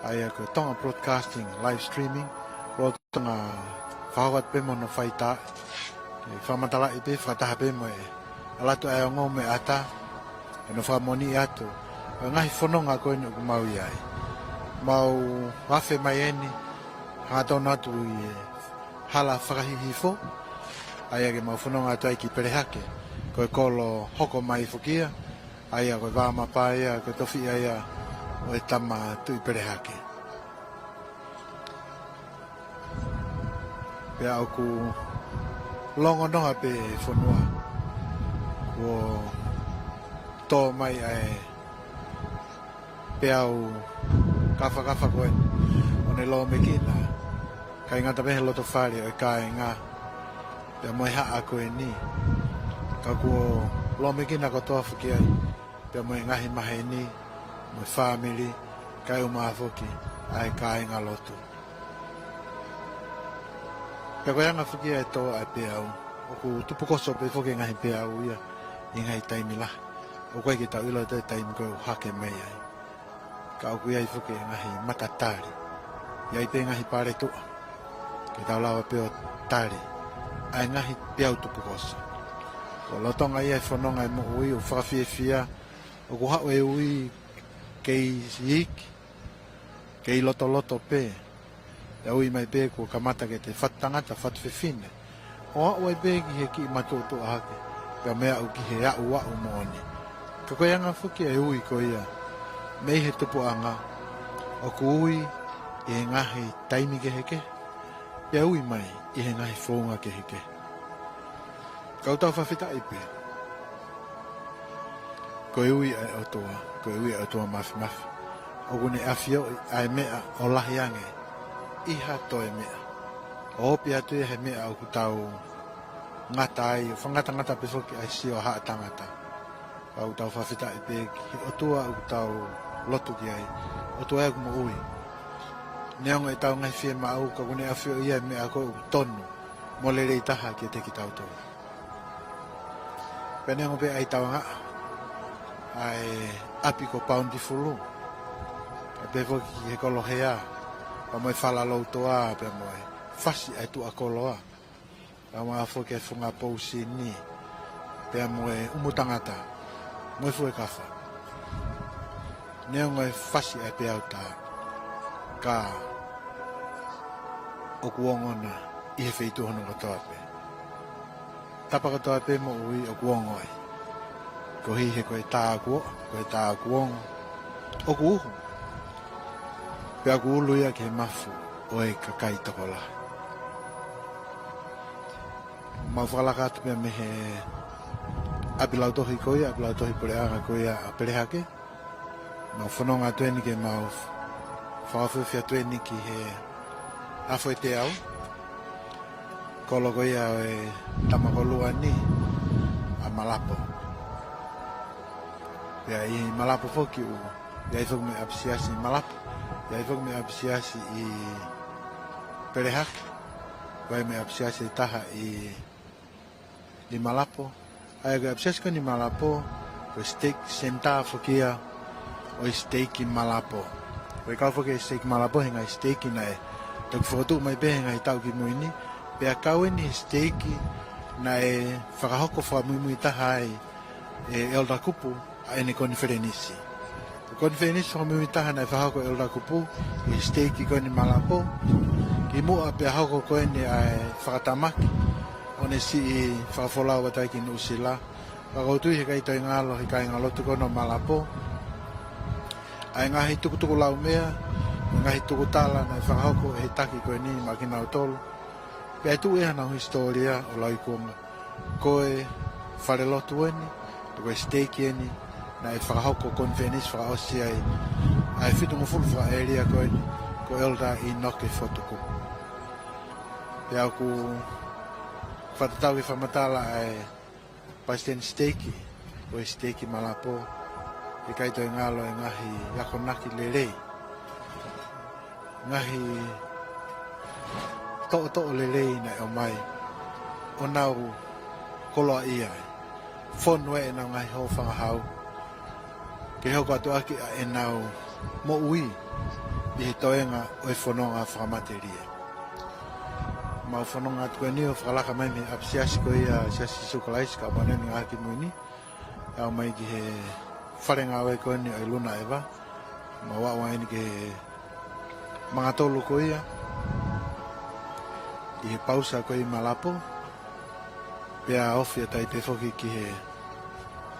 ʻa ia ko e Tonga Broadcasting Live Streaming. Lolotonga fakahoko atu pē mo hono faitā, ke fakamatalaʻi pē fakataha pē mo e ʻalu atu ʻa e ongo mo e ʻatā, ke nau fakamoʻoniʻi atu ʻa e ngaahi fononga ko eni ʻoku mau ʻi ai. Mau afe mai eni, hangatonu atu ʻi he hala fakahihifo, ʻa ia ke mau fononga atu ai ki Pelehake, ko e kolo hoko mai foki ia, ʻa ia ko e vā mapa ia, ko e tofiʻa ia ʻo e Tama Tuʻi Pelehake. Pea ʻoku longonoa pē e fonua kuo tō mai ʻa e peau kafakafa ko eni ʻo ne lōmekina, ʻikai ngata pē he loto fale ʻo e kāinga pea mo e haʻa ko eni, ka kuo lōmekina kotoa foki ai pea mo e ngaahi maheni mo e fāmili, kae ʻumaʻā foki ʻa e kāingalotu. Pea ko e anga foki ia e tō ʻa e peau. ʻOku tupukoso pē foki e ngaahi peau ia ʻi he ngaahi taimi lahi. ʻOku ʻikai ke tau ʻilo ʻe taimi ko ē ʻoku hake mai ai. Ka ʻoku ʻi ai foki e ngaahi matatali. ʻI ai pē ngaahi paletuʻa. Ke tau lava pē ʻo tali ʻa e ngaahi peau tupukoso. Ko e lolotonga ia e fononga e moʻui ʻoku fakafiefia, ʻoku haʻu e ui kei iiki, kei lotoloto pē. ʻE ui mai pē kuo kamata ke te fatu tangata, fatu fefine. ʻO aʻu ai pē ki he kiʻi matuʻotuʻa hake, pea mo e aʻu ki he aʻuaʻu moʻoni. Ka ko e anga foki e ui ko ia mei he tupuʻanga, ʻoku ui ʻi he ngaahi taimi kehekehe, pea ui mai ʻi he ngaahi founga kehekehe. Ka ʻoku tau fakafetaʻi pē. Ko e ui ʻa e ʻOtua, ko e ui ʻa e ʻOtua Māfimafi. ʻOku ne ʻafioʻi ʻa e meʻa ʻo lahi ange ʻi ha toe meʻa. ʻO ope atu ia he meʻa ʻoku tau ngata ai, ʻo fakangatangata pē foki ʻa e sio ʻa haʻa tangata. Ka ʻoku tau fakafetaʻi pē ki he ʻOtua ʻoku tau lotu ki ai, ʻOtua ʻoku moʻui. Neongo ʻetau ngaahi fiemaʻu, ka ʻoku ne ʻafioʻi ia e meʻa ko ē ʻoku tonu mo lelei taha kiate kitautolu. Pea neongo pē ʻa e tauangaʻa ʻa e ʻapi ko Bountiful, pea pehē foki ki he kolohea, pea mo e fala loutoa, pea mo e fasi ʻa e tuʻa koloa, pea mo e foki e funga pousini, pea mo e ʻumu tangata, mo e fuekafa. Neongo e fasi ʻa e peau tā, ka ʻoku ongo na ʻi he feituʻu hono kotoa pē. Tapa kotoa pē moʻui ʻoku ongo ai. Koeʻuhi he ko e tā ʻoku oʻo, ko e tā ʻoku ongo, ʻoku uhu. Pea ʻoku ulu ia ki he mafu ʻo e kakai tokolahi. Mau fakalaka atu pē mei he ʻapi lautohi ko ia, ʻapi lautohi puleʻanga ko ia ʻa Pelehake. Mau fononga atu eni ke mau fakafiefia atu eni ki he afo e teau. Kolo ko ia ʻo e tama ko Luani, ʻa Malapo. Pea ʻi Malapo foki ʻoku ʻi ai foki mo e ʻapisiasi ʻi Malapo. ʻI ai foki mo e ʻapisiasi ʻi Pelehake. ʻI ai mo e ʻapisiasi ʻe taha ʻi ʻi Malapo. ʻA ia ko e ʻapisiasi ko eni ʻi Malapo, ko e stake center foki ia ʻo e siteiki Malapo. Ko e kau foki e siteiki Malapo he ngaahi siteiki naʻe toki fokotuʻu mai pē he ngaahi taʻu kimui ni, pea kau eni he siteiki naʻe fakahoko fakamuimui taha ai ʻe Elder Kupu ʻa ʻene konifelenisi. Ko e konifelenisi fakamuimui taha naʻe fakahoko ʻe Elder Kupu ʻi he siteiki ko eni ʻi Malapo, kimuʻa pea hoko ko eni ʻa e fakatamaki ʻo ne siʻi fakafolau atu ai ki Nuʻusila. Ka ʻoku ou tui he ʻikai toe ngalo he kāingalotu ko eni ʻo Malapo ʻa e ngaahi tukutuku laumea, ngaahi tukutala naʻe fakahoko ʻe he taki ko eni maʻa kinautolu. Pea ʻe tuʻu ʻi honau hisitōlia ʻo lauikuonga ko e falelotu eni, pe ko e siteiki eni, naʻe fakahoko konifelenisi fakaʻosi ai ʻa e fitungofulu fakaʻēlia ko eni, ko Elder ʻInoke Fotu Kupu. Pea ʻoku fakatatau ki he fakamatala ʻa e palesiteni siteiki ʻo e siteiki Malapo, ʻikai toe ngalo e ngaahi akonaki lelei, ngaahi toʻotoʻo lelei naʻe ʻomai ʻo nau koloaʻia ai. Fonu ʻenau ngaahi hōfangahau ke hoko atu ʻaki ʻa ʻenau moʻui ʻi he toenga ʻo e fononga fakamatelie. Mau fononga atu ko eni ʻo fakalaka mai mei he ʻapisiasi ko ia Siasi Sīsū Kalaisi ʻo e Kau Māʻoniʻoni ʻi he Ngaahi ʻAho Kimui Ni, ʻo aʻu mai ki he fale ngāue ko eni ʻo e Luna ʻEva. Mau aʻu eni ki he mangatolu ko ia ʻi he pausa ko ia ʻi Malapo, pea ofi atu ai pē foki ki he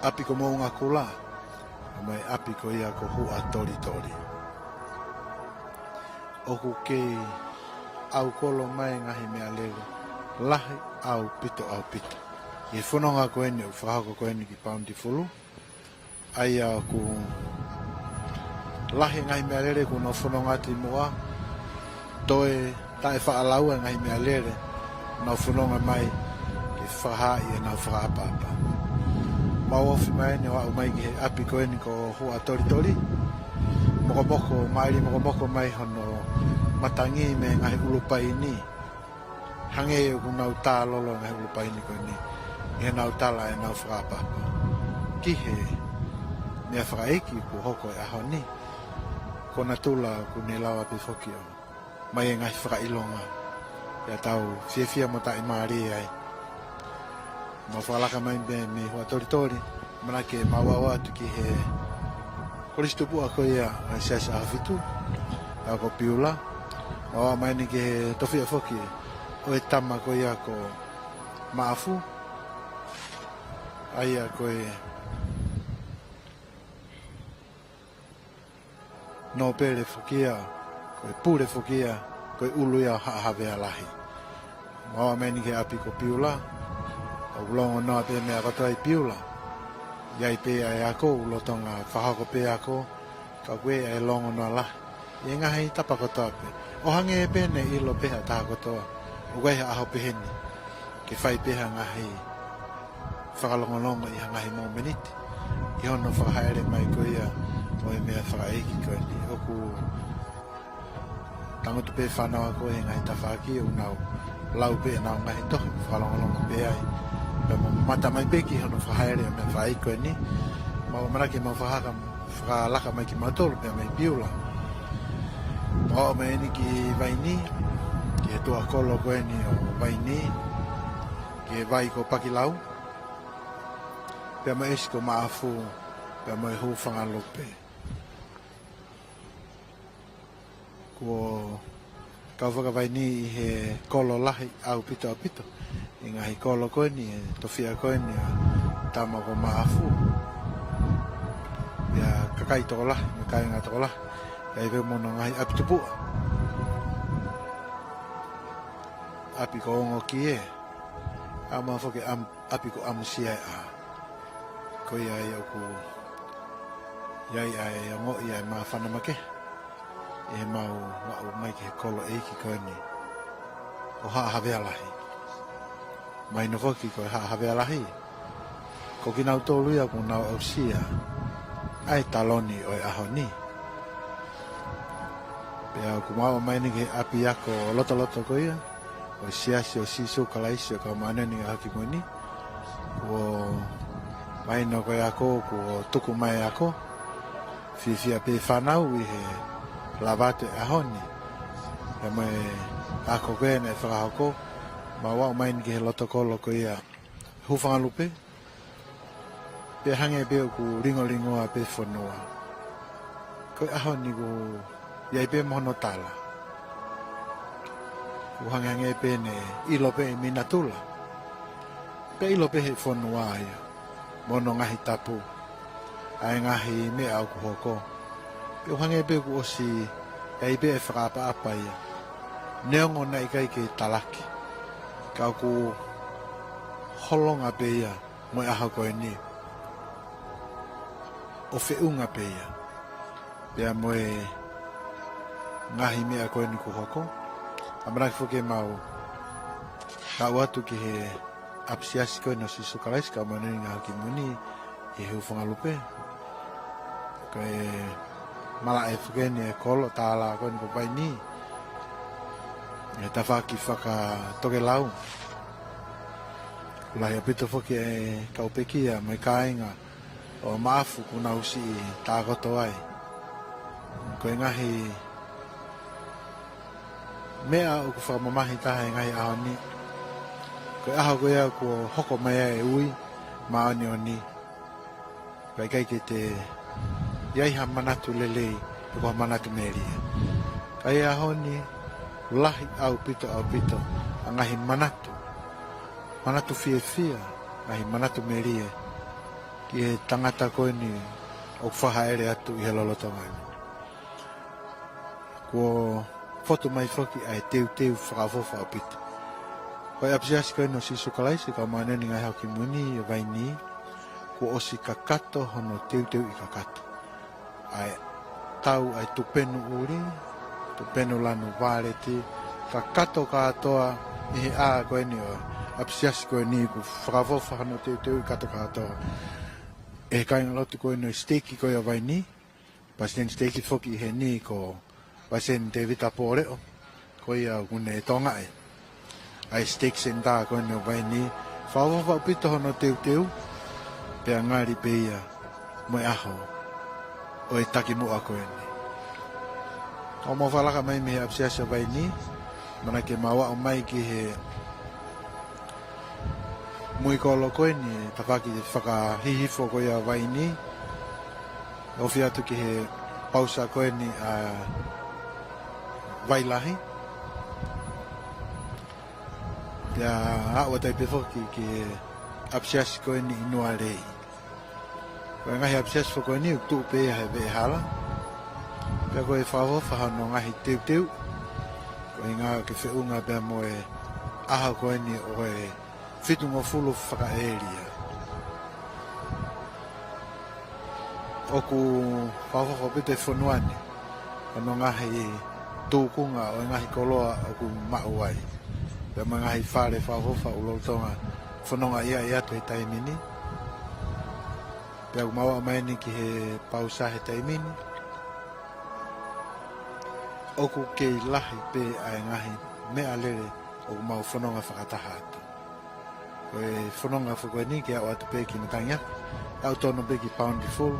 ʻapi ko Moʻungakula, mo e ʻapi ko ia ko Huʻatolitoli. ʻOku kei ʻaukolo mai ngaahi meʻalele lahi ʻaupito, ʻaupito. ʻI he fononga ko eni ʻoku fakahoko ko eni ki Bountiful, ʻa ia ʻoku lahi ngaahi meʻalele kuo nau fononga atu ʻi muʻa, toe taʻefaʻalaua ngaahi meʻalele nau fononga mai ke fakahaaʻi ʻenau fakaʻapaʻapa. Mau ofi mai eni ʻo aʻu mai ki he ʻapi ko eni ko Huʻatolitoli. Mokomoko, mālie mokomoko mai hono matangi mei he ngaahi ʻulu paini. Hangē ʻoku nau tālolo e ngaahi ʻulupaini ko eni ʻi heʻenau tala ʻenau fakaʻapaʻapa ki he meʻa fakaʻeiki kuo hoko he ʻaho ni, ko natula ʻoku ne lava pē foki ʻo ʻomai e ngaahi fakaʻilonga ʻe tau fiefia mo taʻimālie ai. Mau fakalaka mai pē mei Huʻatolitoli, ʻamanaki ke mau ʻalu atu ki he kolisi tupuʻa ko ia ʻa e Siasi ʻAhofitu, ʻa ia ko Piula. Mau ʻalu mai eni ki he tofiʻa foki ʻo e tama ko ia ko Maʻafu, ʻa ia ko e nōpele foki ia, ko e pule foki ia, ko e ʻulu ia ʻo Haʻa Havea Lahi. Mau ʻalu mai eni ki he ʻapi ko Piula, ʻoku longonoa pē meʻa kotoa ʻi Piula. ʻI ai pē ʻa e ako, ʻoku lolotonga fakahoko pē ako, ka ʻoku ʻi ai e longonoa lahi ʻi he ngaahi tapa kotoa pē. ʻO hangē pē ne ʻilo pē ʻe he taha kotoa ʻoku ʻi ai ha ʻaho pehē ni, ke fai pē ha ngaahi fakalongolongo ʻi ha ngaahi momeniti ʻi hono fakahaʻele mai ko ia ʻo e meʻa fakaʻeiki ko eni. ʻOku tangutu pē fānau ako he ngaahi tafaʻaki ʻo nau lau pē ʻenau ngaahi tohi, fakalongolongo pē ai. Pea mau mamata mai pē ki hono fakahaʻele ʻo e meʻa fakaʻeiki ko eni. Mau ʻamanaki ke mau fakahaka, fakalaka mai kimautolu pea mei Piula. Mau ʻalu mai eni ki Vaini, ki he tuʻa kolo ko eni ʻo Vaini, ki he vai ko Pakilau, pea mo e ʻesi ko Maʻafu, pea mo e Hūfangalupe. Kuo kau fakavaini ʻi he kolo lahi ʻaupito ʻaupito ʻi he ngaahi kolo ko eni, he tofiʻa ko eni ʻa e tama ko Maʻafu. Pea kakai tokolahi, mo e kāinga tokolahi, ʻi ai pē mo hono ngaahi ʻapi tupuʻa. ʻApi ko Ongokie, ʻa ia mo e foki ʻam-, ʻapi ko ʻAmusiaeʻa. Ko ia ai ʻoku ʻi ai ʻa e ongoʻi ʻa e māfana makehe ʻi heʻemau aʻu mai ki he kolo ʻeiki ko eni ʻo Haʻa Havea Lahi. Mahino foki ko e Haʻa Havea Lahi, ko kinautolu ia ʻoku nau aʻusia ʻa e taloni ʻo e ʻaho ni. Pea ʻoku mau ʻalu mai eni ki he ʻapiako lotoloto ko ia ʻo e Siasi ʻo Sīsū Kalaisi ʻo e Kau Māʻoniʻoni ʻi he Ngaahi ʻAho Kimui Ni. Kuo mahino ko e ako, kuo tuku mai e ako. Fiefia pē fānau ʻi he lava atu e ʻaho ni, pea mo e ako ko ē naʻe fakahoko. Mau aʻu mai eni ki he loto kolo ko ia Hūfangalupe. Pea hangē pē ʻoku lingolingoa pē fonua. Ko e ʻaho ni ʻoku ʻi ai pē mo hono tala. ʻOku hangehangē pē ne ʻilo pē ʻe mei natula, pea ʻilo pē ʻe he fonua ia mo hono ngaahi tapu ʻa e ngaahi meʻa ʻoku hoko. Pea ʻoku hangē pē kuo ʻosi ʻi ai pē e fakaʻapaʻapa ia, neongo naʻe ʻikai ke talaki, ka ʻoku holonga pē ia mo e ʻaho ko eni, ʻo feʻunga pē ia pea mo e ngaahi meʻa ko eni kuo hoko. ʻAmanaki foki ke mau aʻu atu ki he ʻapi siasi ko eni ʻo Sīsū Kalaisi ʻo e Kau Māʻoniʻoni ʻi he Ngaahi ʻAho Kimui Ni ʻi he Hūfangalupe. Ko e malaʻe foki eni e kolo tālā ko eni ko Vaini, ʻi he tafaʻaki fakatokelau. Lahi ʻaupito foki e kau pekia mo e kāinga ʻo Maʻafu kuo nau siʻi tākoto ai. Ko e ngaahi meʻa ʻoku fakamamahi taha he ngaahi ʻaho ni, ko e ʻaho ko ia kuo hoko mai ai e ui māʻoniʻoni, ka ʻikai ke toe ʻi ai ha manatu lelei, pe ko ha manatu melie. Ka ʻi he ʻaho ni, lahi ʻaupito, ʻaupito ʻa e ngaahi manatu, manatu fiefia, ngaahi manatu melie ki he tangata ko eni ʻoku fakahaʻele atu ʻi he lolotonga ni. Kuo fotu mai foki ʻa e teuteu fakaʻofoʻofa ʻaupito. Ko e ʻapi siasi ko eni ʻo Sīsū Kalaisi ʻo e Kau Māʻoniʻoni ʻi he Ngaahi ʻAho Kimui Ni ʻi Vaini, kuo ʻosi kakato hono teuteuʻi kakato ʻa e tau ʻa e tupenu ʻuli, tupenu lanu vāleti, kakato kātoa ʻi he ʻā ko eni ʻo e ʻapi siasi ko eni, kuo fakaʻofoʻofa hono teuteuʻi kakato kātoa ʻe he kāingalotu ko eni ʻo e siteiki ko ia ʻo Vaini. Palesiteni siteiki foki ʻi heni ko Palesiteni Tēvita Pōleʻo, ko ia ʻoku ne tokangaʻi. ʻa e Stake Center ko eni ʻo Vainī, fakaʻofoʻofa ʻaupito hono teuteu, pea ngali pē ia mo e ʻaho ʻo e takimuʻa ko eni. ʻOku mau fakalaka mai mei he ʻapisiasi ʻo Vainī, ʻamanaki ke mau aʻu mai ki he muikolo ko eni, tafaʻaki fakahihifo ko ia ʻo Vainī, ofi atu ki he pausa ko eni ʻa Vailahi, pea aʻu atu ai pē foki ki he ʻapisiasi ko eni ʻi Nualei. Ko e ngaahi ʻapisiasi foki ko eni ʻoku tuʻu pē ia he veʻehala. Pea ko e fakaʻofoʻofa hono ngaahi teuteu, koeʻuhinga ke feʻunga pea mo e ʻaho ko eni ʻo e fitungofulu fakaʻēlia. ʻOku fakaʻofoʻofa ʻaupito e fonua ni, hono ngaahi tūkunga ʻo e ngaahi koloa ʻoku maʻu ai, pea mo e ngaahi fale fakaʻofoʻofa ʻoku lolotonga fononga ia ʻi atu he taimi ni. Pea ʻoku mau aʻu mai eni ki he pausa he taimi ni. ʻOku kei lahi pē ʻa e ngaahi meʻalele ʻoku mau fononga fakataha atu. Ko e fononga foki ko eni ke aʻu atu pē ki Matangiafe, aʻu tonu pē ki Bountiful,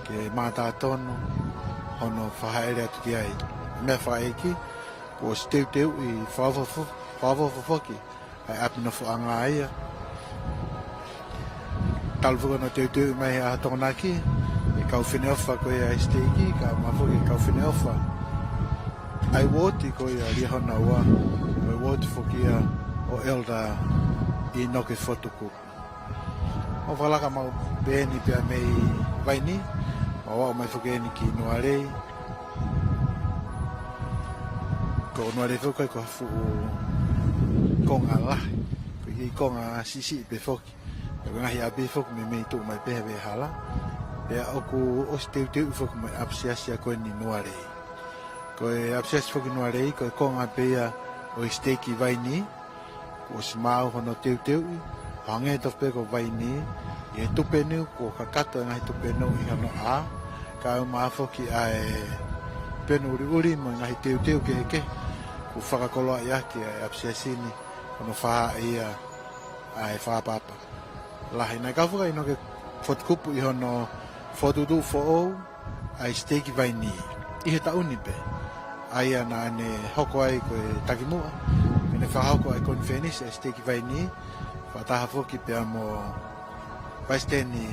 ke mātā tonu hono fakahaʻele atu ki ai. Meʻa fakaʻeiki, kuo ʻosi teuteuʻi fakaʻofoʻofa, fakaʻofoʻofa foki ʻa e ʻapi nofoʻanga ia. Talu foki hono teuteuʻi mai he ʻaho Tokonaki ʻe he kau Fineʻofa ko ia ʻa e siteiki, kae ʻumaʻā foki e kau Fineʻofa ʻa e uooti ko ia Liahona Ua, ko e uooti foki ia ʻo Elder ʻInoke Fotu Kupu. ʻOku mau fakalaka maʻu pē eni pea mei Vainī, mau aʻu mai foki eni ki Nualei. Ko Nualei foki ko e fuʻu konga lahi, ko e kiʻi konga siʻisiʻi pē foki. Pea ko e ngaahi ʻapi foki meimei tuʻu mai pē he veʻehala. Pea ʻoku ʻosi teuteuʻi foki mo e ʻapisiasi ko eni Nualei. Ko e ʻapisiasi foki Nualei, ko e konga pē ia ʻo e siteiki Vainī, kuo ʻosi maau hono teuteuʻi, ʻo hangē tofu pē ko Vainī, ʻi he tupenu, kuo kakato e ngaahi tupenu ʻi hono ʻā, kae ʻumaʻā foki ʻa e penu ʻuliʻuli mo e ngaahi teuteu kehekehe, kuo fakakoloaʻi ʻaki ʻa e ʻapisiasi ni, hono fakahā ia ʻa e fakaʻapaʻapa lahi. Naʻe kau foki ʻa ʻInoke Fotu Kupu ʻi hono fokotuʻutuʻu foʻou ʻa e siteiki Vainī ʻi he taʻu ni pē, ʻa ia naʻa ne hoko ai ko e takimuʻa ke ne fakahoko ʻa e konifelenisi ʻa e siteiki Vainī, fakataha foki pea mo Palesiteni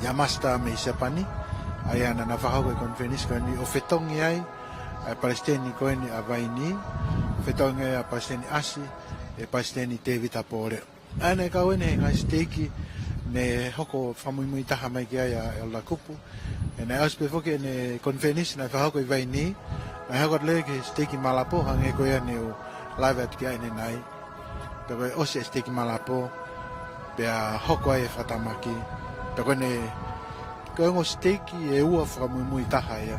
Yamashita mei Siapani, ʻa ia naʻa na fakahoko e konifelenisi ko eni ʻo fetongi ai ʻa e palesiteni ko eni ʻa Vainī, fetongi ai ʻa Palesiteni ʻAsi, ʻe Palesiteni Tēvita Pōleʻo. ʻA ia naʻe kau eni he ngaahi siteiki ne hoko fakamuimui taha mai ki ai ʻa Elder Kupu. ʻE naʻe ʻosi pē foki ʻene konifelenisi naʻe fakahoko ʻi Vainī, naʻe hoko atu leva ki he siteiki Malapo, hangē ko ia ne u lave atu ki ai ʻanenai. Pea ko e ʻosi e siteiki Malapo, pea hoko ai e fakatamaki. Pea ko ʻene, ko e ongo siteiki ʻe ua fakamuimui taha ia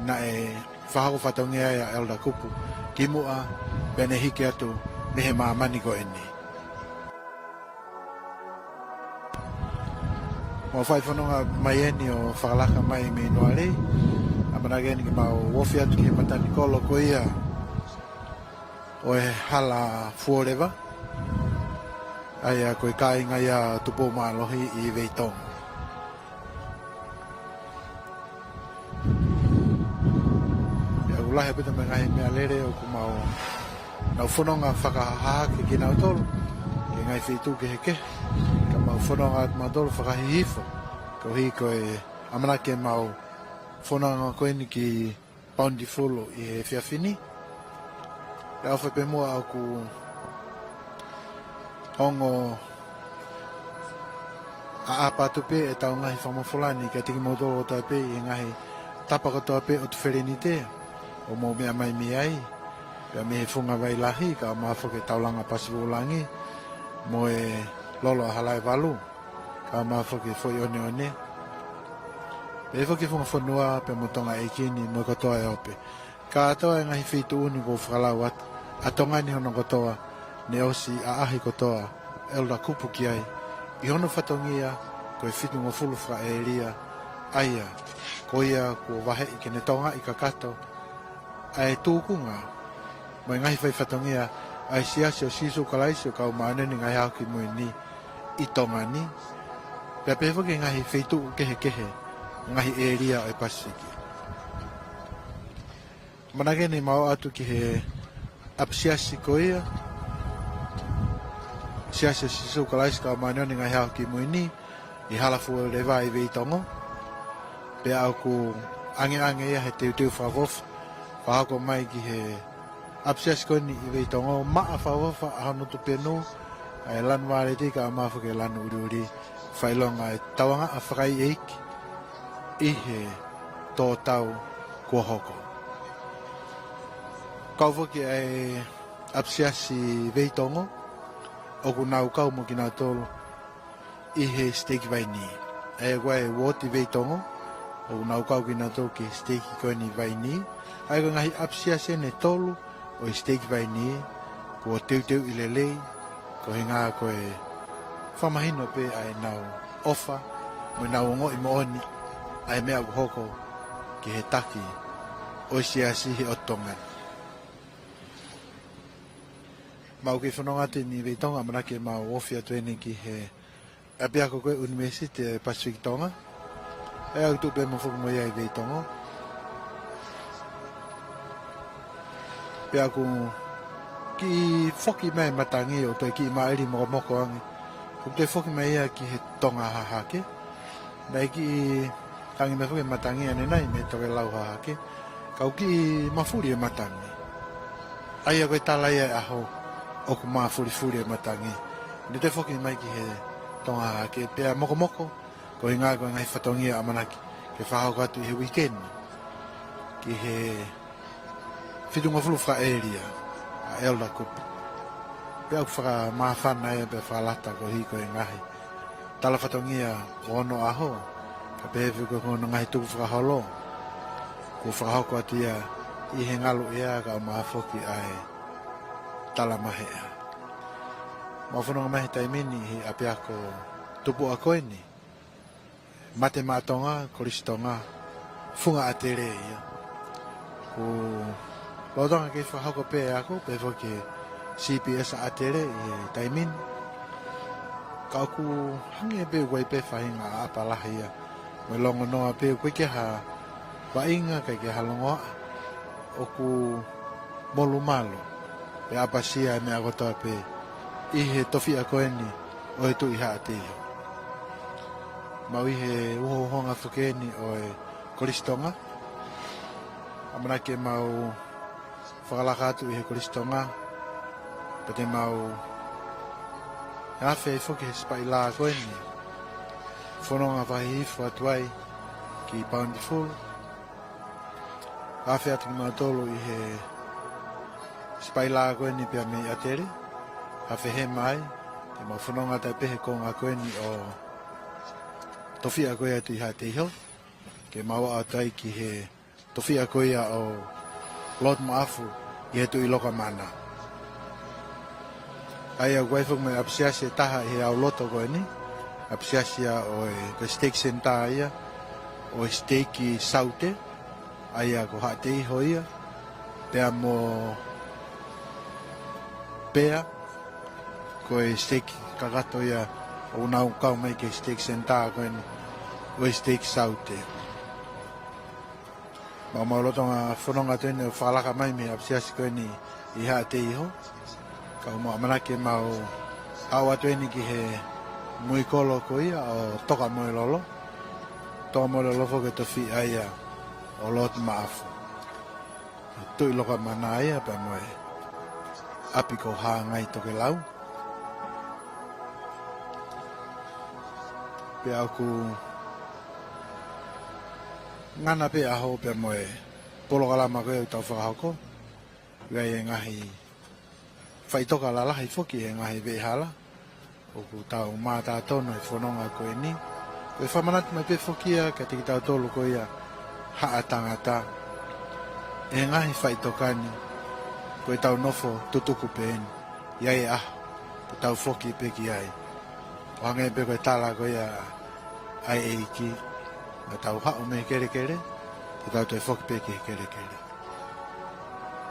naʻe fakahoko fatongia ai ʻa Elder Kupu kimuʻa pea ne hiki atu mei he māmani ko eni. Mau fai fononga mai eni ʻo fakalaka mai mei Nualei, ʻamanaki eni ke mau ofi atu ki he matanikolo ko ia ʻo e Hala Fuoleva, ʻa ia ko e kāinga ia ʻo Tupou Mālohi ʻi Veitongo. Pea ʻoku lahi ʻaupito mo e ngaahi meʻalele ʻoku mau nau fononga fakahahake kinautolu ki he ngaahi feituʻu kehekehe, ka mau fononga atu mautolu fakahihifo, koeʻuhi ko e ʻamanaki ke mau fononga ko eni ki Bountiful ʻi he efiafi ni. Pea ʻofa pē muʻa ʻoku ongo ʻaʻapa atu pē ʻetau ngaahi fakamafola ni kiate kimoutolu kotoa pē ʻi he ngaahi tapa kotoa pē ʻo e Felenite ʻoku mou meʻa mai mei ai, pea mei he Funga Vai Lahi, kae ʻumaʻā foki e Taulanga Pasifiki Langi, mo e Lolo ʻa Halaevalu, kae ʻumaʻā foki e Foʻi ʻOneʻone, pea foki e Funga Fonua, pea mo Tonga ʻEiki ni, mo e kotoa e ope. Kātoa e ngaahi feituʻu ni kuo u fakalau atu, ʻa Tonga ni hono kotoa, ne ʻosi ʻaʻahi kotoa ʻa Elder Kupu ki ai ʻi hono fatongia ko e fitungofulu fakaʻēlia, ʻa ia ko ia kuo vaheʻi ke ne tokangaʻi kakato ʻa e tūkunga mo e ngaahi faifatongia ʻa e Siasi ʻo Sīsū Kalaisi ʻo e Kau Māʻoniʻoni ʻi he Ngaahi ʻAho Kimui Ni ʻi Tonga ni, pea pehē foki ki he ngaahi feituʻu kehekehe, ngaahi ʻēlia ʻo e Pasifiki. ʻAmanaki eni mau ʻoatu ki he ʻapisiasi ko ia, Siasi ʻo Sīsū Kalaisi ʻo e Kau Māʻoniʻoni ʻi he Ngaahi ʻAho Kimui Ni ʻi Halafueleva ʻi Veitongo. Pea ʻoku ʻangeʻange ia he teuteu fakaʻofoʻofa fakahoko mai ki he ʻapisiasi ko eni ʻi Veitongo, maʻa fakaʻofoʻofa ʻa hono tupenu ʻa e lanu vāleti kae ʻumaʻā foki e lanu ʻuliʻuli, fakaʻilonga e tauangaʻa fakaʻeiʻeiki ʻi he tō tau kuo hoko. Kau foki ʻa e ʻapisiasi Veitongo, ʻoku nau kau mo kinautolu ʻi he siteiki Vainī. ʻA ia ko e uooti Veitongo, ʻoku nau kau kinautolu ki he siteiki ko eni Vainī. ʻA ia ko e ngaahi ʻapisiasi eni ʻe tolu ʻo e siteiki Vainī, kuo teuteuʻi lelei, koeʻuhinga ko e fakamahino pē ʻa ʻenau ʻofa, mo ʻenau ongoʻi moʻoni ʻa e meʻa ʻoku hoko ki he taki ʻo e Siasi he ʻotu Tonga ni. Mau kei fononga atu eni ʻi Veitongo, ʻamanaki mau ofi atu eni ki he ʻapiako ko e ʻUnivēsiti ʻo e Pasifiki Tonga. ʻA ia ʻoku tuʻu pē mo foki mo ia ʻi Veitongo. Pea ʻoku kiʻi foki mai e matangi ʻo toe kiʻi māʻili mokomoko ange. ʻOku toe foki mai ia ki he Tonga Hahake. Naʻe kiʻi tangi mai foki e matangi ʻanenai mei Tokelau Hahake. Ka ʻoku kiʻi mafuli e matangi. ʻA ia ko e tala ia e ʻaho ʻoku mafulifuli e matangi. Ne toe foki mai ki he Tonga Hahake pea mokomoko, koeʻuhinga ko e ngaahi fatongia ʻamanaki ke fakahoko atu ʻi he uike ni ki he fitungofulu fakaʻēlia ʻa e Elder Kupe. Pea ʻoku fakamāfana ia pea fakalata koeʻuhi ko e ngaahi tala fatongia ʻo onoʻaho, ka pehē foki ko hono ngaahi tukufakaholo kuo fakahoko atu ia ʻi he ngaluʻea kae ʻumaʻā foki ʻa e talamaheʻa. Mau fononga mai he taimi ni ʻi he ʻapiako tupuʻa ko eni, Mate Maʻa Tonga, Kolisi Tonga, Funga ʻAtele ia. ʻOku lolotonga kei fakahoko pē ʻaku, pehē foki ki he C P S ʻAtele ʻi he taimi ni. Ka ʻoku hangē pē ʻoku ʻi ai pē faʻahinga ʻaʻapa lahi ia. Mo e longonoa pē ʻoku ʻikai ke ha vaʻinga, ʻikai ke ha longoaʻa. ʻOku molumalu pea ʻapasia e meʻa kotoa pē ʻi he tofiʻa ko eni ʻo e Tuʻi Haʻateiho. Mau ʻi he uhouhonga foki eni ʻo e Kolisi Tonga. ʻAmanaki mau fakalaka atu ʻi he Kolisi Tonga, pea te mau afe ai foki he sipaʻi lā ko eni, fononga fakahihifo atu ai ki Bountiful. Afe atu kimautolu ʻi he sipaʻi lā ko eni pea mei ʻAtele, afe hema ai, te mau fononga atu ai pē he konga ko eni ʻo e tofiʻa ko ia ʻo e Tuʻi Haʻateiho, ke mau aʻu atu ai ki he tofiʻa ko ia ʻo Lord Maʻafu ʻi he Tuʻi Lokamana. ʻA ia ʻoku ʻi ai foki mo e ʻapisiasi ʻe taha ʻi he auloto ko eni, ʻapisiasi ia ʻo e, ko e siteiki senitā ia ʻo e siteiki Saute, ʻa ia ko Haʻateiho ia, pea mo Pea, ko e siteiki kakato ia ʻoku nau kau mai ki he siteiki senitā ko eni ʻo e siteiki Saute. Mau, mau lolotonga fononga atu eni ʻo fakalaka mai mei he ʻapisiasi ko eni ʻi Haʻateiho. Ka ʻoku mau ʻamanaki mau aʻu atu eni ki he muikolo ko ia ʻo Tokamoelolo. Tokamoelolo foki ko e tofiʻa ia ʻo Lord Maʻafu. Tuʻi Lokamana ia pea mo e ʻapi ko Hāngai Tokelau. Pea ʻoku ngana pē ʻaho pea mo e polokalama ko ia ʻoku tau fakahoko. ʻI ai e ngaahi faʻitoka lalahi foki he ngaahi veʻehala ʻoku tau mātā tonu he fononga ko eni. Ko e fakamanatu mai pē foki ia kiate kitautolu ko ia haʻa tangata. ʻI he ngaahi faʻitoka ni, ko ʻetau nofo tutuku pē eni. ʻI ai e ʻaho te tau foki pē ki ai. ʻO hangē pē ko e tala ko ia ʻa e ʻEiki, naʻa tau haʻu mei he kelekele, te tau toe foki pē ki he kelekele.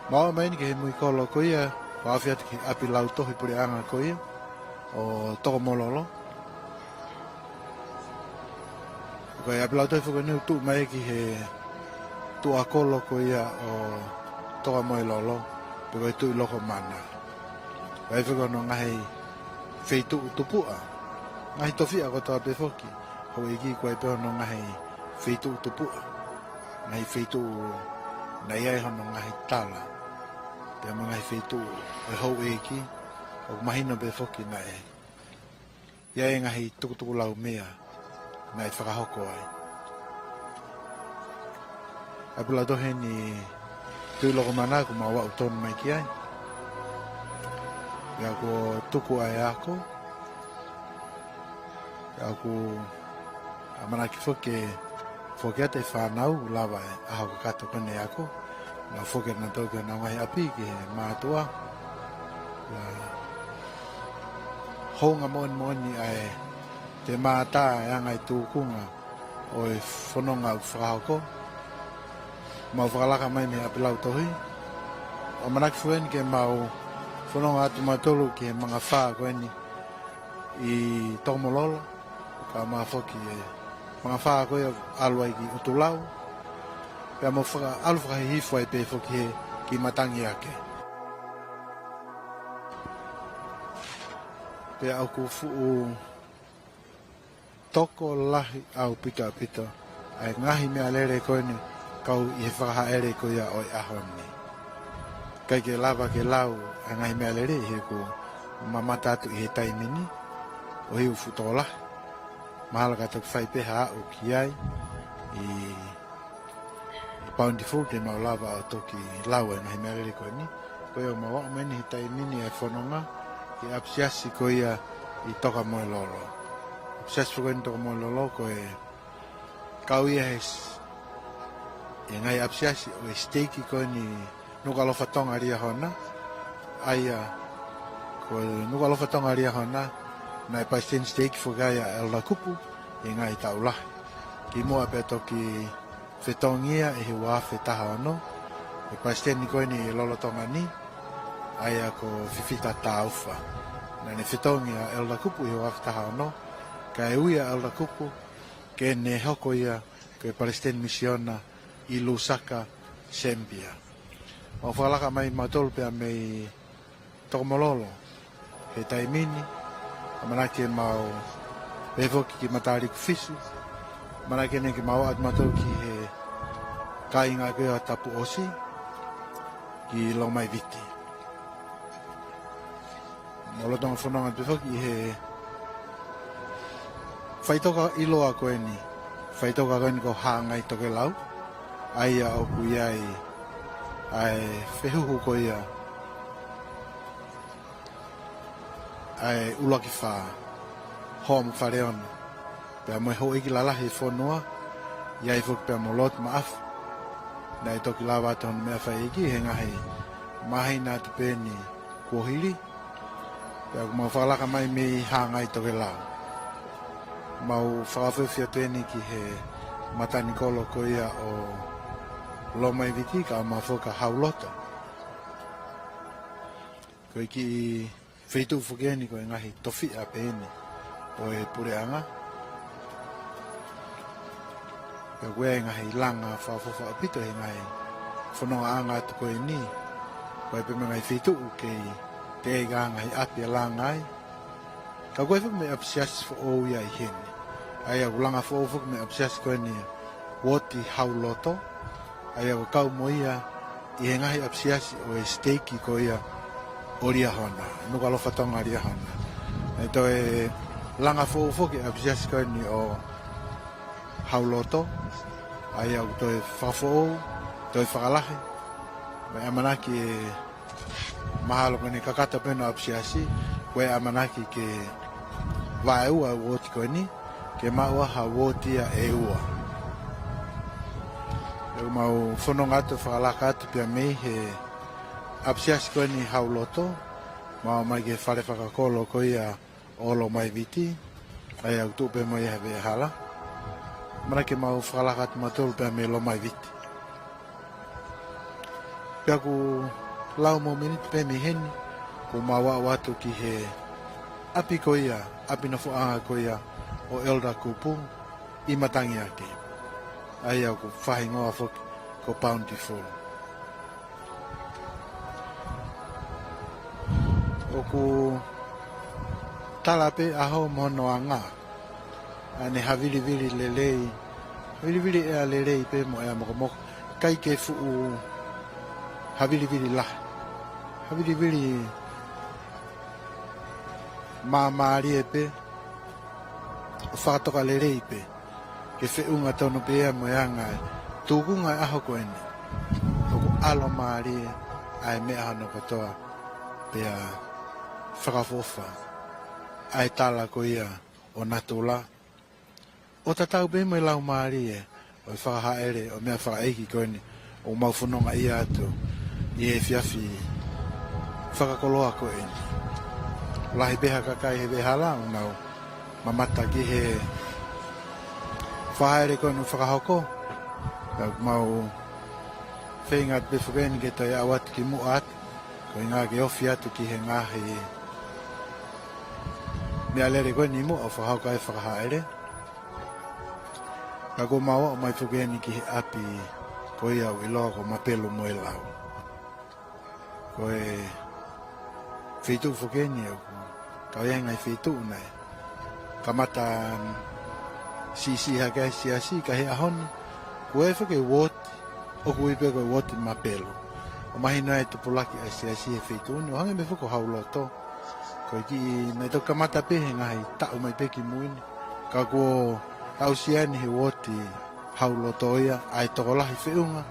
Mau aʻu mai eni ki he muikolo ko ia, ʻoku ʻaofia atu ki he ʻapi lautohi puleʻanga ko ia ʻo Tokomololo. Ko e ʻapi lautohi foki eni ʻoku tuʻu mai ki he tuʻa kolo ko ia ʻo Tokomololo, pe ko e Tuʻi Lokomana. ʻOku ʻi ai foki hono ngaahi feituʻu tupuʻa, ngaahi tofiʻa kotoa pē foki, houʻeiki, ʻoku ʻi ai pē hono ngaahi feituʻu tupuʻa, ngaahi feituʻu naʻe ʻi ai hono ngaahi tala, pea mo e ngaahi feituʻu ʻo e houʻeiki, ʻoku mahino pē foki naʻe ʻi ai e ngaahi tukutukulaumea naʻe fakahoko ai. ʻApi lautohi eni Tuʻi Lokomana ʻoku mau aʻu tonu mai ki ai. Pea kuo tuku ʻa e ako. Pea ʻoku ʻamanaki foki ke foki atu e fānau, lava e ʻaho kakato ko eni e ako, nau foki atu nautolu ki honau ngaahi ʻapi ki he mātuʻa. Pea hounga moʻoni moʻoni ʻa e temata e anga e tūkunga ʻo e fononga ʻoku fakahoko. Mau fakalaka mai mei he ʻapi lautohi. ʻAmanaki foki eni ke mau fononga atu mautolu ki he mangafā ko eni ʻi Tokomololo, kae ʻumaʻā foki e mangafā ko ia ʻalu ai ki ʻUtulau, pea mo faka-, ʻalu fakahihifo ai pē foki he ki Matangiake. Pea ʻoku fuʻu tokolahi ʻaupito ʻa e ngaahi meʻalele ko eni kau ʻi he fakahāʻele ko ia ʻo e ʻaho ni. ʻIkai ke lava ke lau ʻa e ngaahi meʻalele he ʻoku mamata atu ʻi he taimi ni, ʻoku fuʻu tokolahi. Mahalo ka toki fai pē ha aʻu ki ai ʻi Bountiful ke mau lava ʻo toki lau e ngaahi meʻalele ko eni. Ko ia ʻoku mau aʻu mai eni he taimi ni ʻa e fononga ki he ʻapisiasi ko ia ʻi Tokomololo. ʻApisiasi foki eni Tokomololo ko e kau ia he s-, e ngaahi ʻapisiasi ʻo e siteiki ko eni Nukuʻalofa Tonga Liahona. ʻA ia ko Nukuʻalofa Tonga Liahona naʻe palesiteni siteiki foki ai ʻa Elder Kupu ʻi he ngaahi taʻu lahi. Kimuʻa pea toki fetongi ia ʻi he ua afe taha ono ʻe he palesiteni ko eni lolotonga ni, ʻa ia ko Fifita Taufa. Naʻa ne fetongi ʻa Elder Kupu ʻi he ua afe taha ono, kae ui ʻa Elder Kupu ke ne hoko ia ko e palesiteni misiona ʻi Lusaka, Sēmipia. Mau fakalaka mai mautolu pea mei Tokomololo he taimi ni, ʻamanaki ke mau pehē foki ki Mataliku Fisu, ʻamanaki eni ke mau aʻu atu mautolu ki he kāinga ko ia ʻo Tapuʻosi, ki Lomaiviti. Mau lolotonga fononga pē foki ʻi he faʻitoka ʻiloa ko eni, faʻitoka ko eni ko Hāngai Tokelau, ʻa ia ʻoku ʻi ai ʻa e fehuhu ko ia ʻa e ʻUluaki Fā, Hoa mo Faleona, pea mo e houʻeiki lalahi e fonua, ʻi ai foki pea mo Lord Maʻafu. Naʻe toki lava atu hono meʻa fai ʻEiki he ngaahi māhina atu pē eni kuo hili. Pea ʻoku mau fakalaka mai mei Hāngai Tokelau, mau fakaʻofoʻofi atu eni ki he matanikolo ko ia ʻo Lomaiviti kae ʻumaʻā foki ʻa Hauloto. Ko e kiʻi feituʻu foki eni ko e ngaahi tofiʻa pē eni ʻo e puleʻanga. Pea ʻoku ʻi ai e ngaahi langa fakaʻofoʻofa ʻaupito he ngaahi fonongaʻanga atu ko eni. ʻOku ʻi ai pē mo e ngaahi feituʻu kei teʻeki ai ke ngaahi ʻapi ʻe langa ai. Ka ʻoku ʻi ai foki mo e ʻapisiasi foʻou ia ʻi heni. ʻA ia ʻoku langa foʻou foki mo e ʻapisiasi ko eni Uoti Hauloto. ʻA ia ʻoku kau mo ia ʻi he ngaahi ʻapisiasi ʻo e siteiki ko ia ʻo Liahona, Nukuʻalofa Tonga Liahona. ʻE toe langa foʻou foki e ʻapisiasi ko eni ʻo Hauloto. ʻA ia ʻoku toe fakafoʻou, toe fakalahi. Mo e ʻamanaki ʻe mahalo ko eni kakato pē hono ʻapisiasi, ko e ʻamanaki ke vaeua e uoti ko eni, ke maʻu ha uoti ia ʻe ua. ʻOku mau fononga atu fakalaka atu pea mei he ʻapisiasi ko eni Hauloto, mau aʻu mai ki he fale fakakolo ko ia ʻo Lomaiviti, ʻa ia ʻoku tuʻu pē mo ia he veʻehala. ʻAmanaki ke mau fakalaka atu mautolu pea mei Lomaiviti. Pea ʻoku lau mo miniti pē mei heni, kuo mau aʻu atu ki he ʻapi ko ia, ʻapi nofoʻanga ko ia ʻo Elder Kupu ʻi Matangiake. ʻA ia ʻoku faʻahingoa foki ko Bountiful. ʻOku tala pē ʻaho mo hono anga, ʻa ʻene havilivili lelei, havilivili ʻea lelei pē mo ʻea mokomoko, ʻikai ke fuʻu havilivili lahi. Havilivili māmālie pē, ʻo fakatoka lelei pē, ke feʻunga tonu pē ia mo e anga e tūkunga e ʻaho ko eni. ʻOku ʻalomālie ʻa e meʻa hono kotoa, pea fakaʻofoʻofa ʻa e tala ko ia ʻo natula, ʻo tatau pē mo e laumālie ʻo e fakahaʻele ʻo e meʻa fakaʻeiki ko eni ʻoku mau fononga ʻia atu ʻi he efiafi fakakoloa ko eni. Lahi pē ha kakai he veʻehala ʻoku nau mamata ki he fakahaʻele ko eni ʻoku fakahoko. Ka ʻoku mau feinga atu pē foki eni ke toe aʻu atu ki muʻa atu, ko e ʻuhinga ke ofi atu ki he ngaahi meʻalele ko eni muʻa ʻo fakahoko ai e fakahaʻele. Ka kuo mau aʻu mai foki eni ki he ʻapi ko ia ʻoku ʻiloa ko Mapelu mo e Lau. Ko e feituʻu foki eni ʻoku kau ia he ngaahi feituʻu naʻe kamata, mm, siʻisiʻi hake ai e siasi, ka he ʻaho ni kuo ʻi ai foki e uooti, ʻoku ui pē ko e uooti Mapelu. ʻO mahino ai e tupulaki ʻa e siasi he feituʻu ni, ʻo hangē pē foki ko Hauloto. Ko e kiʻi, naʻe toki kamata pē he ngaahi taʻu mai pē ki mui ni, ka kuo aʻusia eni he uooti Hauloto ia ʻa e tokolahi feʻunga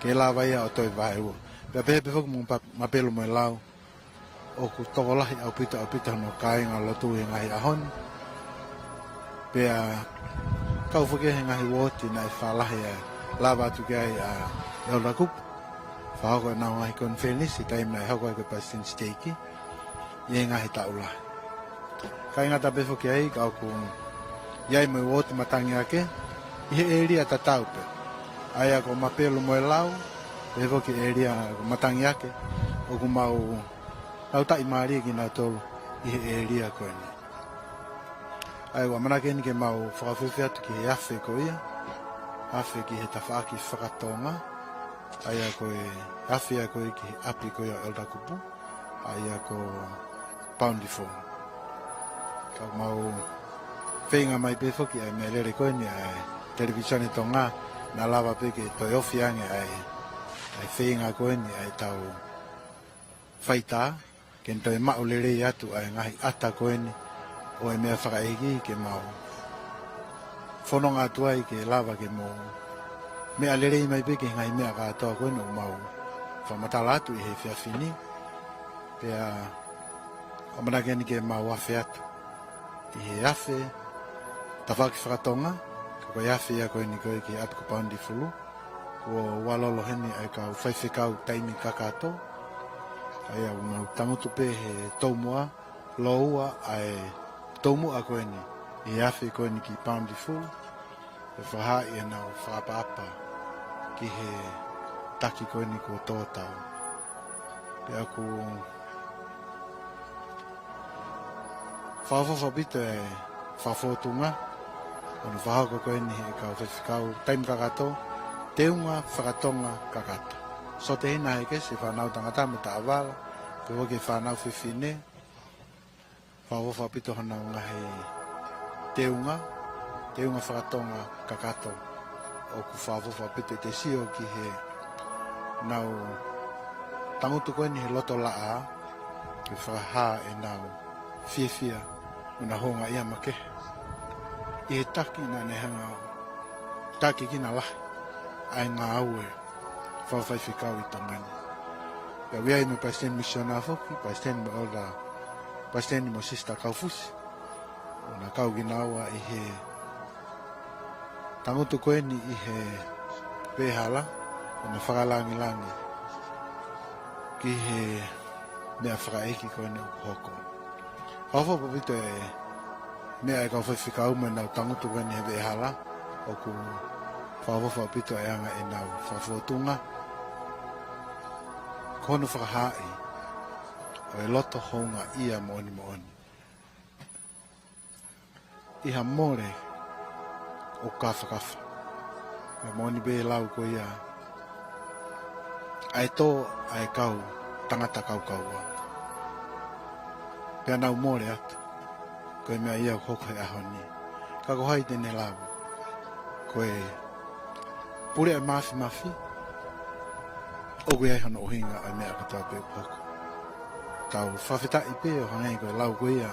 ke lava ia ʻo toe vaeua. Pea pehē pē foki mo Pa-, Mapelu mo e Lau, ʻoku tokolahi ʻaupito, ʻaupito hono kāingalotu he ngaahi ʻaho ni. Pea kau foki he ngaahi uooti naʻe fālahi ʻa e lava atu ki ai ʻa Elder Kupu, fakahoko ʻenau ngaahi konifelenisi, taimi naʻe hoko ai ko e palesiteni siteiki ʻi he ngaahi taʻu lahi. ʻIkai ngata pē foki ai, ka ʻoku ʻi ai mo e uooti Matangiake ʻi he ʻēlia tatau pē, ʻa ia ko Mapelu mo e Lau, pehē foki ʻēlia ko Matangiake, ʻoku mau nau taʻimālie kinautolu ʻi he ʻēlia ko eni. ʻA ia ʻoku ʻamanaki eni ke mau fakafiefia atu ki he afe ko ia, afe ki he tafaʻaki fakatonga, ʻa ia ko e afe ia ko ia ki he ʻapi ko ia ʻo Elder Kupu, ʻa ia ko Bountiful. Ka mau feinga mai pē foki ʻa e meʻalele ko eni ʻa e Televīsone Tonga, naʻa lava pē ke toe ofi ange ʻa e, ʻa e feinga ko eni ʻa ʻetau faitā, ke ne toe maʻu lelei atu ʻa e ngaahi ʻata ko eni ʻo e meʻa fakaʻeiki ke mau fononga atu ai ke lava ke mau meʻa lelei mai pē ki he ngaahi meʻa kātoa ko eni ʻoku mau fakamatala atu ʻi he efiafi ni. Pea ʻamanaki eni ke mau afe atu ʻi he afe tafaʻaki fakatonga, ka ko e afe ia ko eni ko ē ki he ʻapi ko Bountiful. Kuo ʻalu loloto heni ʻa e kau faifekau taimi kakato, ʻa ia ʻoku mau tangutu pē he toumuʻa, lōua ʻa e toumuʻa ko eni ʻi he afe ko eni ki Bountiful, ʻo fakahaaʻi ʻenau fakaʻapaʻapa ki he taki ko eni kuo tō tau. Pea ʻoku fakaʻofoʻofa ʻaupito e fakafōtunga ʻo hono fakahoko ko eni ʻe he kau faifekau taimi kakato, teunga fakatonga kakato. Sote hina he kesi e fānau tangata mo e taʻovala, pea foki e fānau fefine, fakaʻofoʻofa ʻaupito honau ngaahi teunga, teunga fakatonga kakato. ʻOku fakaʻofoʻofa ʻaupito ʻete sio ki heʻenau tangutu ko eni he loto laʻā, ke fakahā ʻenau fiefia mo ʻenau houngaʻia makehe ʻi he taki naʻa ne hanga ʻo takikina lahi ʻa e ngāue fakafaifekau ʻi Tonga ni. Pea ʻoku ʻi ai mo e palesiteni misiona foki, palesiteni mo ʻEletā, palesiteni mo Sisitā Kaufusi, ʻo na kau kinaua ʻi he tangutu ko eni ʻi he veʻehala, ʻo na fakalāngilangi ki he meʻa fakaʻeiki ko eni ʻoku hoko. Fakaʻofoʻofa ʻaupito e meʻa ʻa e kau faifekau mo ʻenau tangutu ko eni he veʻehala, ʻoku fakaʻofoʻofa ʻaupito e anga ʻenau fakafōtunga. hono fakahaaʻi ʻo e loto houngaʻia moʻoni moʻoni ʻi ha mole ʻoku kafakafa. Pea moʻoni pē lau ko ia ʻa e tō ʻa e kau tangata kaukaua. Pea nau mole atu. Ko e meʻa ia ʻoku hoko he ʻaho ni. Ka ko hai te ne lau? Ko e pule ʻa e mafimafi, ʻoku ʻi ai hono ʻuhinga ʻa e meʻa kotoa pē ʻoku hoko. Tau fakafetaʻi pē ʻo hangē ko e lau ko ia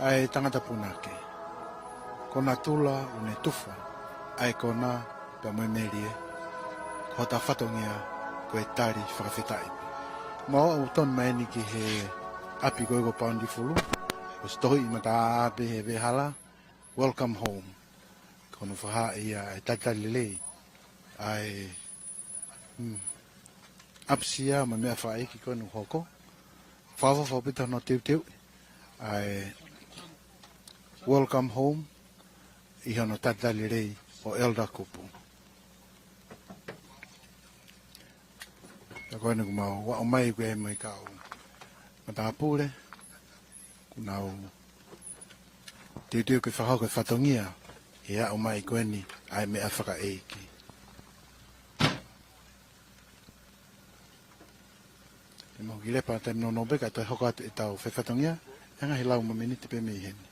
ʻa e tangata punake. Ko natula ʻoku ne tufa ʻa e kona pea mo e melie. Ko hota fatongia ko e tali fakafetaʻi pē. Mau ō atu mai eni ki he ʻapi ko ē ko Bountiful. ʻOsi tohiʻi mataʻāʻā pē he veʻehala. Welcome home. Ko hono fakahaaʻi ia ʻa e talitali lelei ʻa e, mm, ʻapisia mo e meʻafakaʻeiki ko eni ʻoku hoko. Fakaʻofoʻofa ʻaupito hono teuteuʻi ʻa e welcome home ʻi hono talitali lelei ʻo Elder Kupu. Pea ko eni kuo mau aʻu mai ko ē mo e kau matāpule, kuo nau teuteu ke fakahoko e fatongia he aʻu mai ko eni ʻa e meʻafakaʻeiki. Te mau kiʻi lepa taimi nounou pē kae toe hoko atu ʻetau faifatongia, ʻi he ngaahi lau mo e miniti pē mei heni.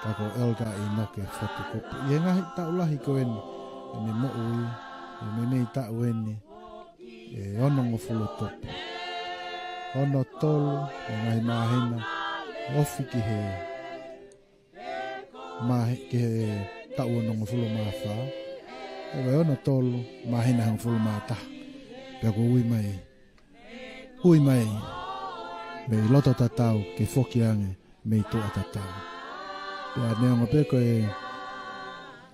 Ka ko Elder ʻInoke Fotu Kupu. ʻI he ngaahi taʻu lahi ko eni, ʻene moʻui, ʻi he meimei taʻu eni, ʻe onongofulu tupu. Ono tolu, ʻi he ngaahi māhina, ofi ki he, māhe-, ki he taʻu onongofulu mā fā. ʻE ʻi ai ono tolu, māhina hongofulu mā taha. Pea kuo ui mai, ui mai mei loto tatau ke foki ange mei tuʻa tatau. Pea neongo pē ko e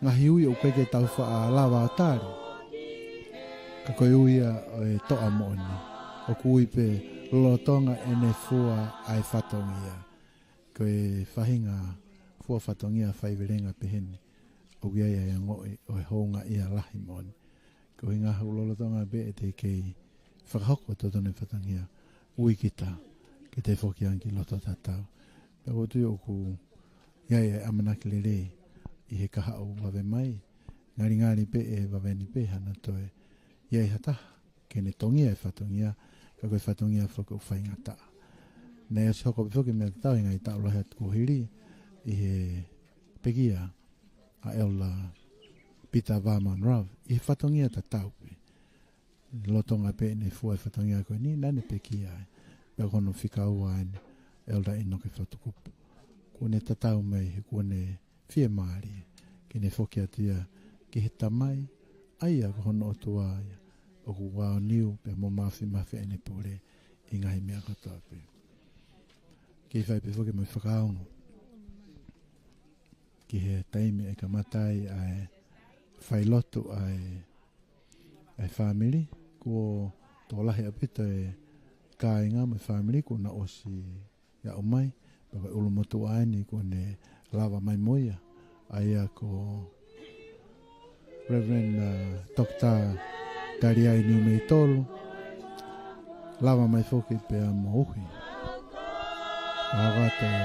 ngaahi ui ʻoku ʻikai ke tau faʻa lava ʻo tali, ka ko e ui ia ʻo e toʻa moʻoni. ʻOku ui pē lolotonga ʻene fua ʻa e fatongia. Ko e faʻahinga fua fatongia faivelenga peheni, ʻoku ʻi ai ʻa e ongoʻi ʻo e houngaʻia lahi moʻoni. Ko e ʻuhinga ia ʻoku lolotonga pē ʻete kei fakahoko totonu e fatongia, ui kita ke te foki ange ki loto tatau. Pea ʻoku ou tui ʻoku ʻi ai e ʻamanaki lelei ʻi he kahaʻu vave mai, ngalingali pē ʻe vave ni pē hano toe ʻi ai ha taha ke ne tongia e fatongia, ka ko e fatongia foki ʻoku faingataʻa. Naʻe ʻosi hoko pē foki e meʻa tatau he ngaahi taʻu lahi atu kuo hili, ʻi he pekia ʻa Elder Peter Varmon Ruff, ʻi he fatongia tatau pē. Lolotonga pē ʻene fua e fatongia ko eni, naʻa ne pekia ai. Pea ko hono fika ua eni, ʻEletā ʻInoke Fotukupu. Kuo ne tatau mai he kuo ne fiemālie ke ne foki atu ia ki he Tamai, ʻa ia ko hono ʻOtua ia ʻoku aoniu pea mo māfimafi ʻene pule ʻi he ngaahi meʻa kotoa pē. Kei fai pē foki mo e fakaongo ki he taimi ʻe kamata ai ʻa e failotu ʻa e, ʻa e fāmili. Kuo tokolahi ʻaupito e kāinga mo e fāmili kuo nau ʻosi aʻu mai, pea ko e ʻulumotuʻa eni kuo ne lava mai mo ia, ʻa ia ko Reverend, uh, Doctor Taliai Niumeitolu, lava mai foki pea mo Uhi. Fakahoko atu e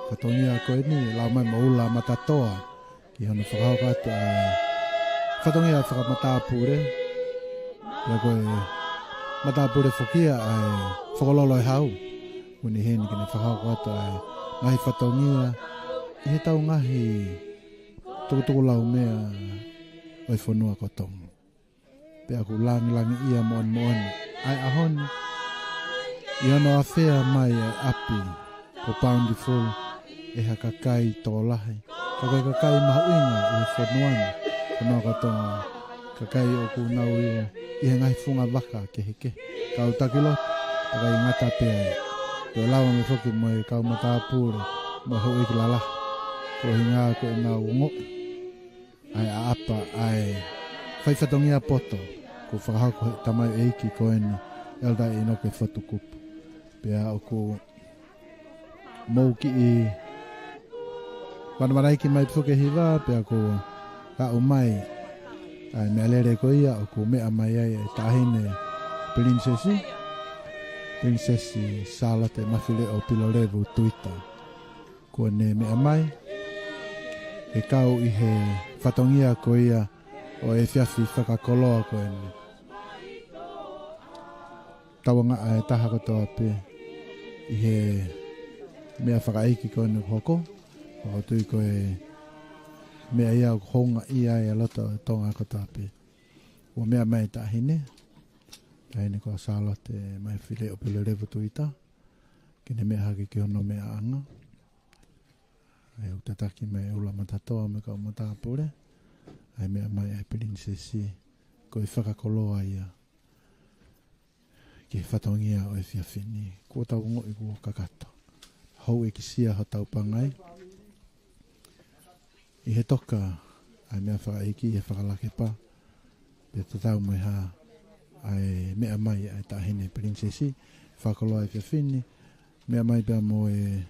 fatongia ko eni, lava mai mo Ula Matatoa, ki hono fakahoko atu ʻa e fatongia fakamatāpule. Pea ko e matāpule foki ia ʻa e Fokololo e Hau. Kuo ne ʻi heni ke ne fakahoko atu ʻa e ngaahi fatongia ʻi he tau ngaahi tukutukulaumea ʻo e fonua ko Tonga. Pea ʻoku langilangiʻia moʻoni moʻoni ʻa e ʻaho ni ʻi hono afea mai ʻa e ʻapi ko Bountiful ʻe ha kakai tokolahi, ka ko e kakai mahuʻinga ʻi he fonua ni, fonua ko Tonga, kakai ʻoku nau ʻi he ngaahi funga vaka kehekehe, kau taki lotu, kakai ngata pē ai. Pea lava mai foki mo e kau matāpule mo e houʻeiki lalahi, ko e ʻuhinga ko ʻenau ongoʻi ʻa e ʻaʻapa ʻa e faifatongia poto kuo fakahoko he tamaioʻeiki ko eni, ʻEletā ʻInoke Fotukupu. Pea ʻoku mou kiʻi vanavanaiki mai pē foki e hiva, pea kuo aʻu mai ʻa e meʻalele ko ia ʻoku meʻa mai ai e Taʻahine Pilinisesi, Pilinisesi Sālote Mafileʻo Pilolevu Tuita. Kuo ne meʻa mai ke kau ʻi he fatongia ko ia ʻo e efiafi fakakoloa ko eni. Tauange ʻa e taha kotoa pē ʻi he meʻa fakaʻeiki ko eni ʻoku hoko, ʻoku ou tui ko e meʻa ia ʻoku houngaʻia ai e loto ʻo Tonga kotoa pē. Kuo meʻa mai e Taʻahine, Taʻahine ko Sālote Mafileʻo Pilolevu Tuita, ke ne meʻa hake ki hono meʻaʻanga. ʻA ia ʻoku tataki mai e Ula Matatoa mo e kau matāpule, ʻa e meʻa mai ʻa e Pilinisesi ko e fakakoloa ia ki he fatongia ʻo e efiafi ni. Kuo tau ongoʻi kuo kakato. Houʻeikisia hotau pangai ʻi he toka ʻa e meʻa fakaʻeiki ʻi he fakalakepa, pea tatau mo e hā ʻa e meʻa mai ʻa e Taʻahine Pilinisesi, fakakoloa e efiafi ni, meʻa mai pea mo e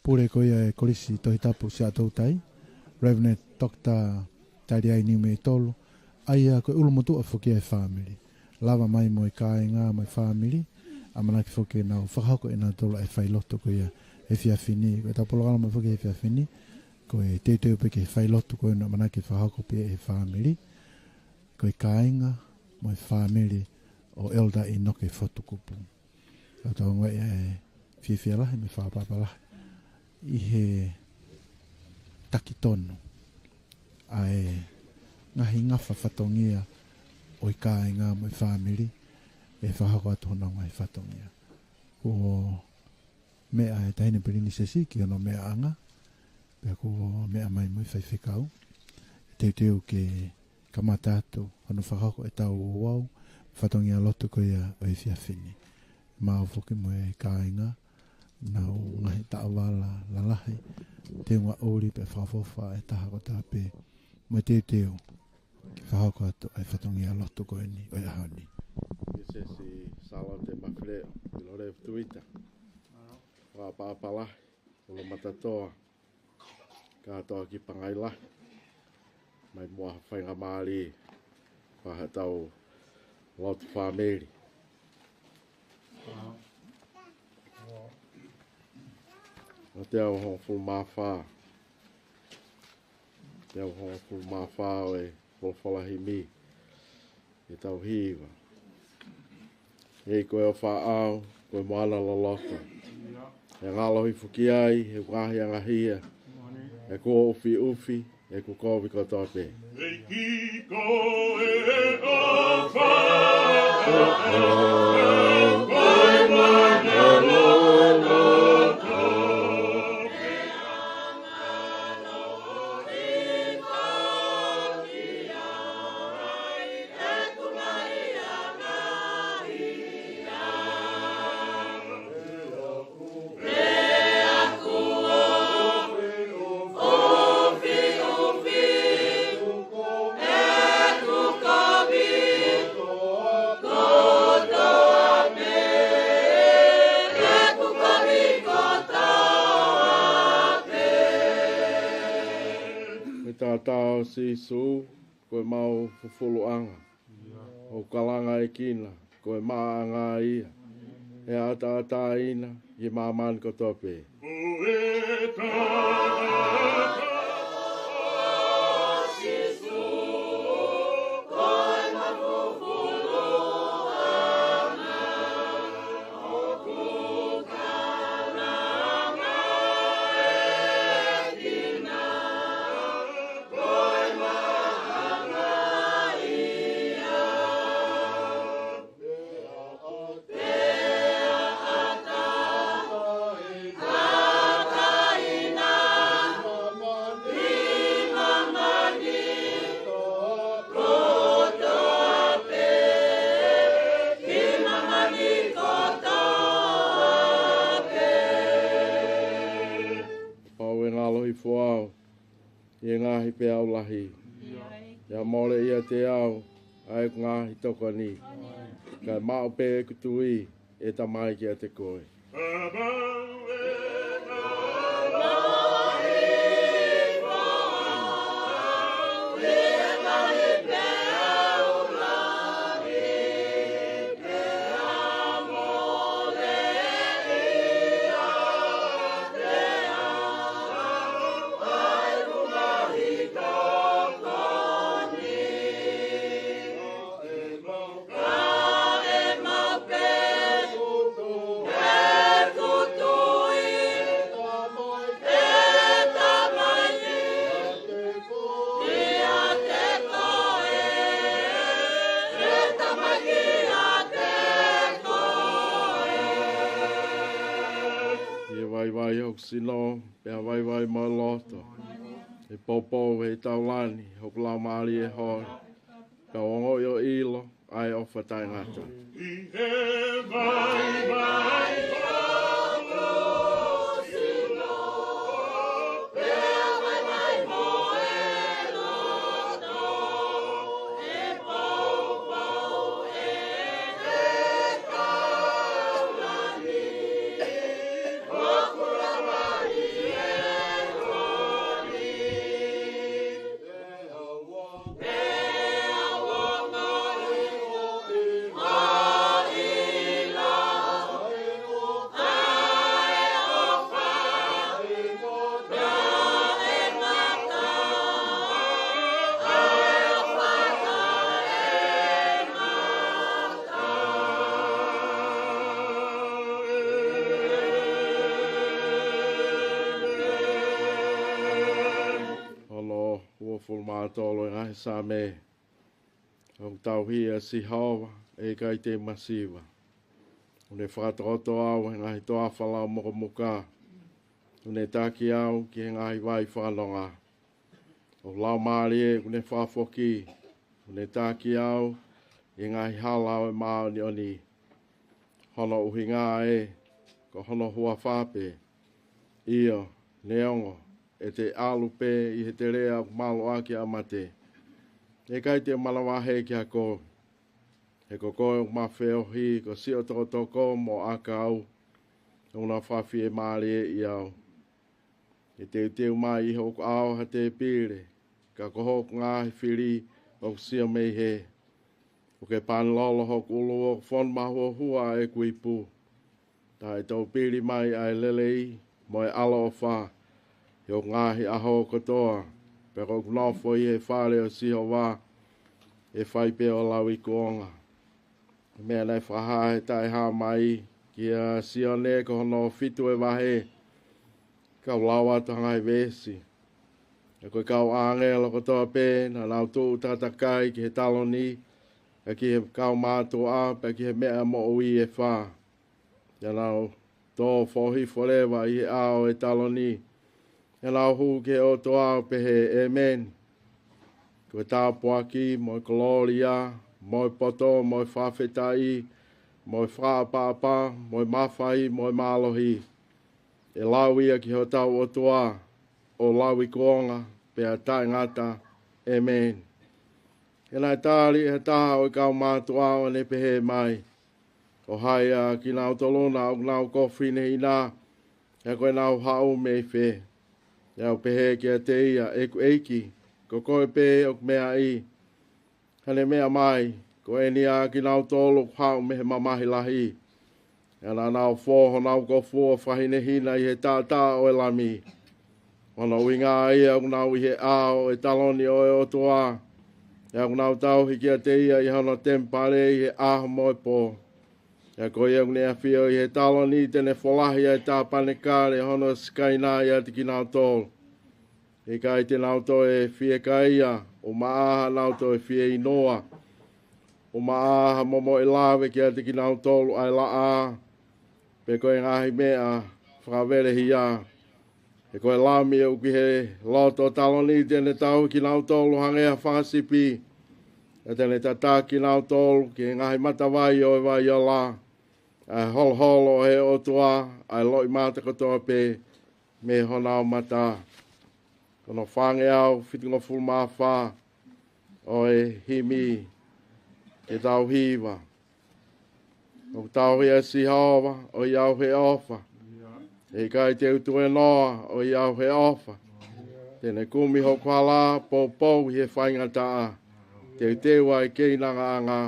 pule ko ia e Kolisi Tohitapu Siaʻatoutai, Reverend Doctor Taliai Niumeitolu, ʻa ia ko e ʻulumotuʻa foki ʻa e fāmili. Lava mai mo e kāinga mo e fāmili, ʻamanaki foki ke nau fakahoko ʻe nautolu ʻa e failotu ko ia he efiafi ni. Ko ʻetau polokalama foki he efiafi ni, ko e teuteu pē ki he failotu ko eni ʻamanaki fakahoko pē ʻe he fāmili, ko e kāinga mo e fāmili ʻo ʻEletā ʻInoke Fotukupu. Ka tau ongoʻi e fiefia lahi mo e fakaʻapaʻapa lahi ʻi he taki tonu ʻa e ngaahi ngafa fatongia ʻo e kāinga mo e fāmili ʻe fakahoko atu honau ngaahi fatongia. Kuo meʻa e Taʻahine Pilinisesi ki hono meʻaʻanga, pea kuo meʻa mai mo e faifekau, teuteu ke kamata atu hono fakahoko ʻetau ouau fatongia lotu ko ia ʻo e efiafi ni. Maʻu foki mo e kāinga, nau ngaahi taʻovala lalahi, teunga ʻuli pea fakaʻofoʻofa e taha kotoa pē, mo e teuteu ke fakahoko atu ʻa e fatongia lotu ko eni ʻo e ʻaho ni. Pilinisesi Sālote Mafileʻo Pilolevu Tuita, fakaʻapaʻapa lahi, Ula Matatoa, kātoa ki pangai lahi, mai mo ha faingamālie, fai haʻatau lotu fāmili. ʻO e teau hongofulu mā fā, teau hongofulu mā fā ʻo e folofola himi, ʻetau hiva. ʻEiki ko e ʻofa ʻaʻau, ko e moana loloto. ʻE ngalo hifo ki ai, he ngaahi angahia. ʻE kuo ʻufiʻufi, ʻe kuo kovi kotoa pē. ʻEiki ko e ʻofa ʻaʻau, ko e moana Tau Sīsū, ko e mau fufuluʻanga. ʻOku kalanga e kina, ko e maʻaʻanga ia. ʻE ataʻatā ina, ʻi māmani kotoa pē. Pau e ngalo i foau, ʻi he ngaahi peau lahi. ʻIa mole ʻiate au, ʻa e ngaahi tokoni. Kae maʻu pē ʻeku tui, ʻe Tamai kiate koe. ʻI he vaivai hoku sino, pea vaivai mo e loto. ʻE poupou he taulani, hoku laumālie holi. Pea ongoʻi ʻo ʻilo, ʻa e ʻofa taʻengata. Hono uofulu mā tolu e ngaahi Saame. ʻOku tauhi ʻa Sihova, ʻe ʻikai te u masiva. ʻOku ne fakatokoto au he ngaahi toafa lau mukamuka. ʻOku ne taki au ki he ngaahi vai fakanonga. ʻOku laumālie ʻoku ne fakafoki. ʻOku ne taki au ʻi he ngaahi hala ʻo e māʻoniʻoni. Hono ʻuhinga ē, ko hono huafa pē. ʻIo, neongo ʻete ʻalu pē ʻi he teleʻa ʻoku malu ʻaki ʻa mate, ʻe ʻikai te u manavahē ki ha kovi. He ko koe ʻoku ma feohi ko siʻo tokotoko mo ʻakau, ʻoku na fakafiemālieʻi au. ʻE teuteu mai ʻi hoku ʻao ha tēpile, ka ko hoku ngaahi fili ʻoku sio mei hē. ʻOku ke panilolo hoku ʻulu, ʻoku fonu mahuohua ʻeku ipu. Taʻetoupili mai ʻa e lelei mo e ʻaloʻofa ʻi hoku ngaahi ʻaho kotoa, pea ko ʻeku nofo ʻi he fale ʻo Sihova, ʻe fai pē ʻo lauikuonga. Meʻa naʻe fakahā he taʻehāmai kia Sione, ko hono fitu e vahe, kau lau atu ha ngaahi veesi. Pea ko e kau ʻāngelo kotoa pē, naʻa nau tuʻu takatakai ki he taloni, ʻa ki he kau mātuʻa, pea ki he meʻa moʻui ʻe fā. Pea nau tō foʻohifo leva ʻi he ʻao ʻo e taloni. Pea nau hū ki he ʻOtua ʻo pehē, ʻĒmeni. Ko e tāpuaki, mo e kolōlia, mo e poto, mo e fakafetaʻi, mo e fakaʻapaʻapa, mo e mafai, mo e mālohi, ʻe lau ia ki hotau ʻOtua, ʻo lauikuonga pea taʻengata. ʻĒmeni. Pea naʻe tali ʻe ha taha ʻo e kau mātuʻa ʻo ne pehē mai, Ko hai ʻa kinautolu na ʻoku nau kofu hinehina, pea ko ʻenau haʻu mei fē? Pea u pehē kiate ia, ʻEku ʻEiki, ko koe pē ʻoku meaʻi. Ka ne meʻa mai, ko eni ʻa kinautolu ʻoku haʻu mei he mamahi lahi. Pea naʻa nau fō honau kofu ʻo fakahinehina ʻi he taʻataʻa ʻo e Lami. Ko hono ʻuhinga ia ʻoku nau ʻi he ʻao ʻo e taloni ʻo e ʻOtua. Pea ʻoku nau tauhi kiate ia ʻi hono temipale ʻi he ʻaho mo e pō. Pea ko ia ʻoku ne ʻafio ʻi he taloni te ne folahi ʻa e tāpanekale ʻo hono Sikaina ʻiate kinautolu. ʻIkai te nau toe fiekaia, ʻumaʻā haʻanau toe fieinua, ʻumaʻā ha momoʻi lave kiate kinautolu ʻa e laʻā, pe ko e ngaahi meʻa fakavelehia. He ko e Lami ʻoku ʻi he loto taloni te ne tauhi kinautolu hangē ha fanga sipi, pea te ne tataki kinautolu ki he ngaahi matavai ʻo e vai ola, ʻa e holoholo ʻo e ʻOtua, ʻa e loʻimata kotoa pē mei honau mata. Ko hono fāngeau fitungofulu mā fā ʻo e himi ke tau hiva. ʻOku tauhi ʻa Sihova ʻo ʻi au he ʻofa. ʻE ʻikai te u tuēnoa ʻo ʻi au he ʻofa. Te ne kumi hoku hala poupou ʻi he faingataʻa. Teuteu ʻa e keinangaʻanga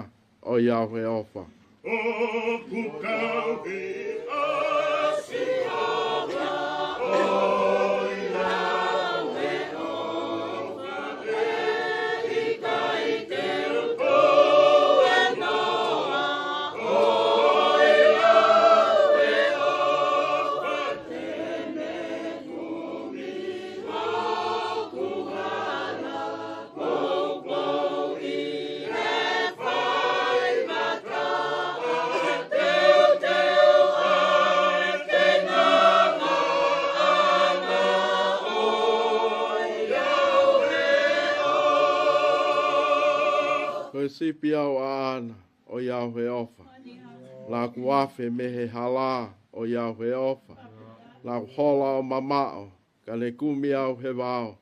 ʻo ʻi au he ʻofa. ʻOku tauhi ʻa Sihova ʻo ʻi au he ʻofa. ʻE ʻikai te u tuēnoa ʻo ʻi au he ʻofa. Te ne kumi hoku hala. Ko e sipi au ʻaʻana ʻo ʻi au he ʻofa. Naʻa ku afe mei he hala ʻo ʻi au he ʻofa. Naʻa ku hola ʻo mamaʻo, ka ne kumi au he vao.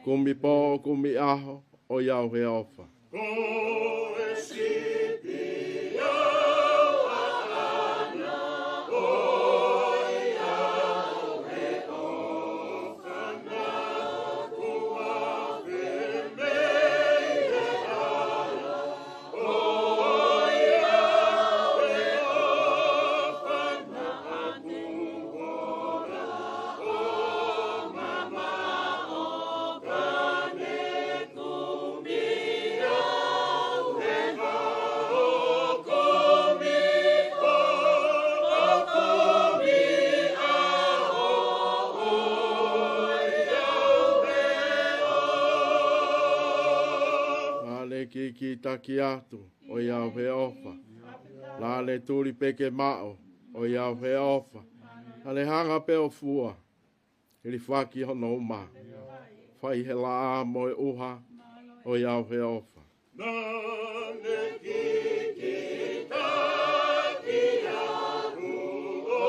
Kumi pō, kumi ʻaho, ʻo ʻi au he ʻofa. Ko e sipi au ʻaʻana ʻo ʻi au he ʻofa, naʻa ku afe mei he hala. Naʻa ne kikitaki atu ʻo ʻi au he ʻofa. Naʻa ne tuli pē ke maʻu ʻo ʻi au he ʻofa. Naʻa ne hanga pē ʻo fua, hilifaki hono uma. Fai he laʻā mo e ʻuha ʻo ʻi au he ʻofa. Naʻa ne kikitaki atu ʻo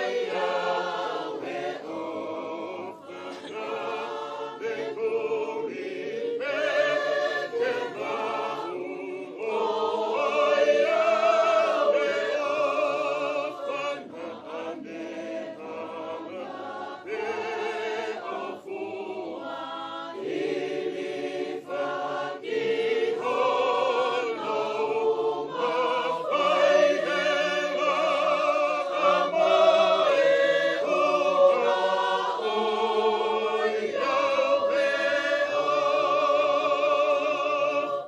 ʻi au he ʻofa.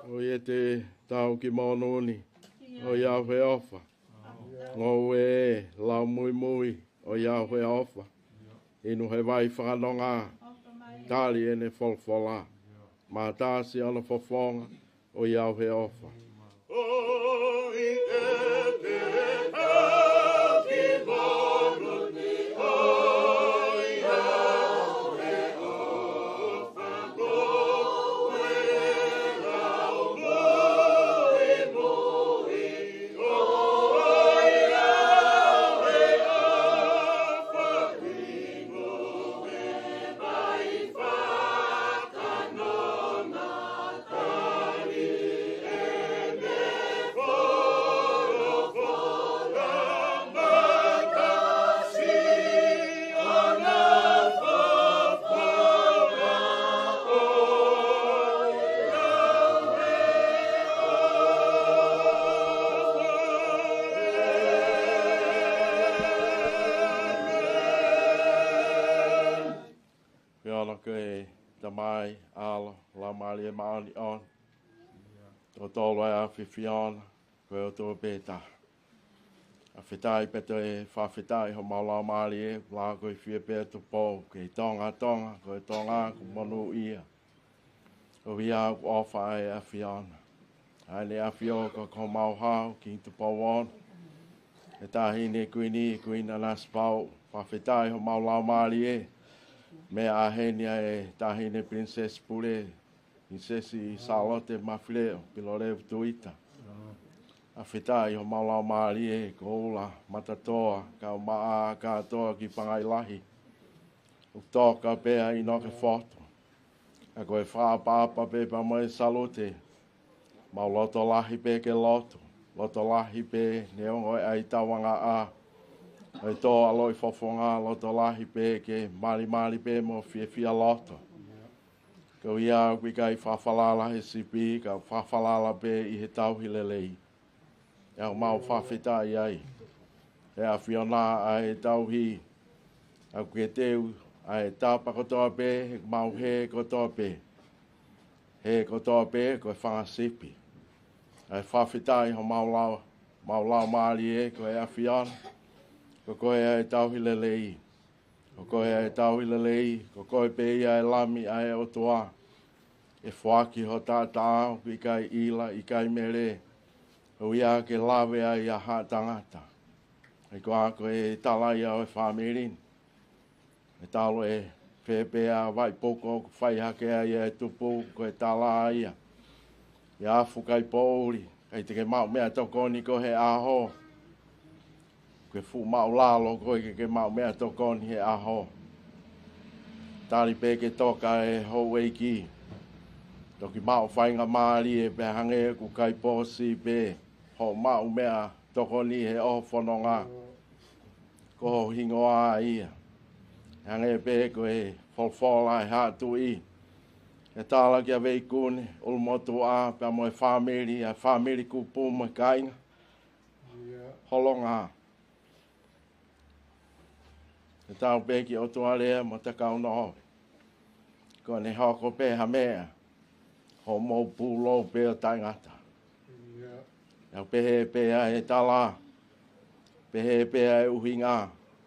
ʻOiete, tau ki monū ni ʻo ʻi au he ʻofa. Ngoue, lau muimui ʻo ʻi au he ʻofa. Inu he vai fakanonga, tali ʻene folofola. Mātā siʻono fofonga ʻo ʻi au he ʻofa. Tamai, ʻAlo, Laumālie Māʻoniʻoni. Totolu ʻa e ʻAfio ʻOtua, ko e ʻOtua pē taha. ʻA fetaʻi pē toe fakafetaʻi homau laumālie, la ko e fie pē Tupou, ke Tonga, Tonga, ko e Tonga, ko monūʻia. ʻOku ʻi ai ʻoku ʻofa ʻa e ʻAfiona. ʻA ʻene ʻAfio ko homau Hau, Kingi Tupou Ono. ʻE Taʻahine Kuini, Kuini Nanasipauʻu, fakafetaʻi homau laumālie. Meʻa heni ʻa e Taʻahine Pilinisesi Pule, Pilinisesi Sālote Mafileʻo Pilolevu Tuita. ʻA fetaʻi homau laumālie, Koula Matatoa, kau maʻa kātoa ki Pangai Lahi. ʻOku toka pē ʻa ʻInoke Fotu. ʻA ko e fakaʻapaʻapa pē pea mo e salute. Mau loto lahi pē ke lotu. Loto lahi pē neongo ʻa e tauangaʻa ʻo e tō ʻaloʻi fofonga, loto lahi pē ke malimali pē mo fiefia loto. Ko ia ʻoku ʻikai fakafalala he sipi, ka fakafalala pē ʻi he tauhi lelei. ʻOku mau fakafetaʻi ai. ʻE ʻAfiona, ʻa e tauhi, ʻoku ke teu ʻa e tapa kotoa pē, he mau hē kotoa pē. Hē kotoa pē, ko e fanga sipi. ʻA e fakafetaʻi homau lau, mau laumālie, ko e ʻAfiona, ko koe ʻa e tauhi lelei. Ko koe ʻa e tauhi lelei, ko koe pē ia ʻa e Lami ʻa e ʻOtua. ʻE foaki ho taʻataʻa ʻoku ʻikai ʻila, ʻikai mele. ʻOku ʻikai ke lave ai ʻa haʻa tangata. ʻA ia ko e tala ia ʻo e fāmili ni. ʻE talu ʻe fē pē ʻa e vai poko ʻoku fai hake ai ʻa e tupu, ko e tala ia. ʻIa Fukaipōʻuli, ʻikai te ke maʻu meʻatokoni ko e hē ʻaho. Ke fuʻu maʻulalo koe ke ke maʻu meʻatokoni he ʻaho. Tali pē ke toka ʻe houʻeiki. Toki maʻu faingamālie pē hangē ʻoku ʻikai pō siʻi pē hoʻo maʻu meʻatokoni he ʻoho fononga. Ko ho hingoa ia. Hangē pē ko e folofola ʻa e Haʻa Tuʻi. ʻE tala kia Veikune, ʻUlumotuʻa, pea mo e fāmili, ʻa e fāmili kupu mo e kāinga. Holonga. ʻE tau pē ki ʻOtua Lea mo Takaunō. Ko ʻene hoko pē ha meʻa, hoʻomou pūlou pē ʻo taʻengata. ʻOku pehē pē ʻa e tala, pehē pē ʻa e ʻuhinga,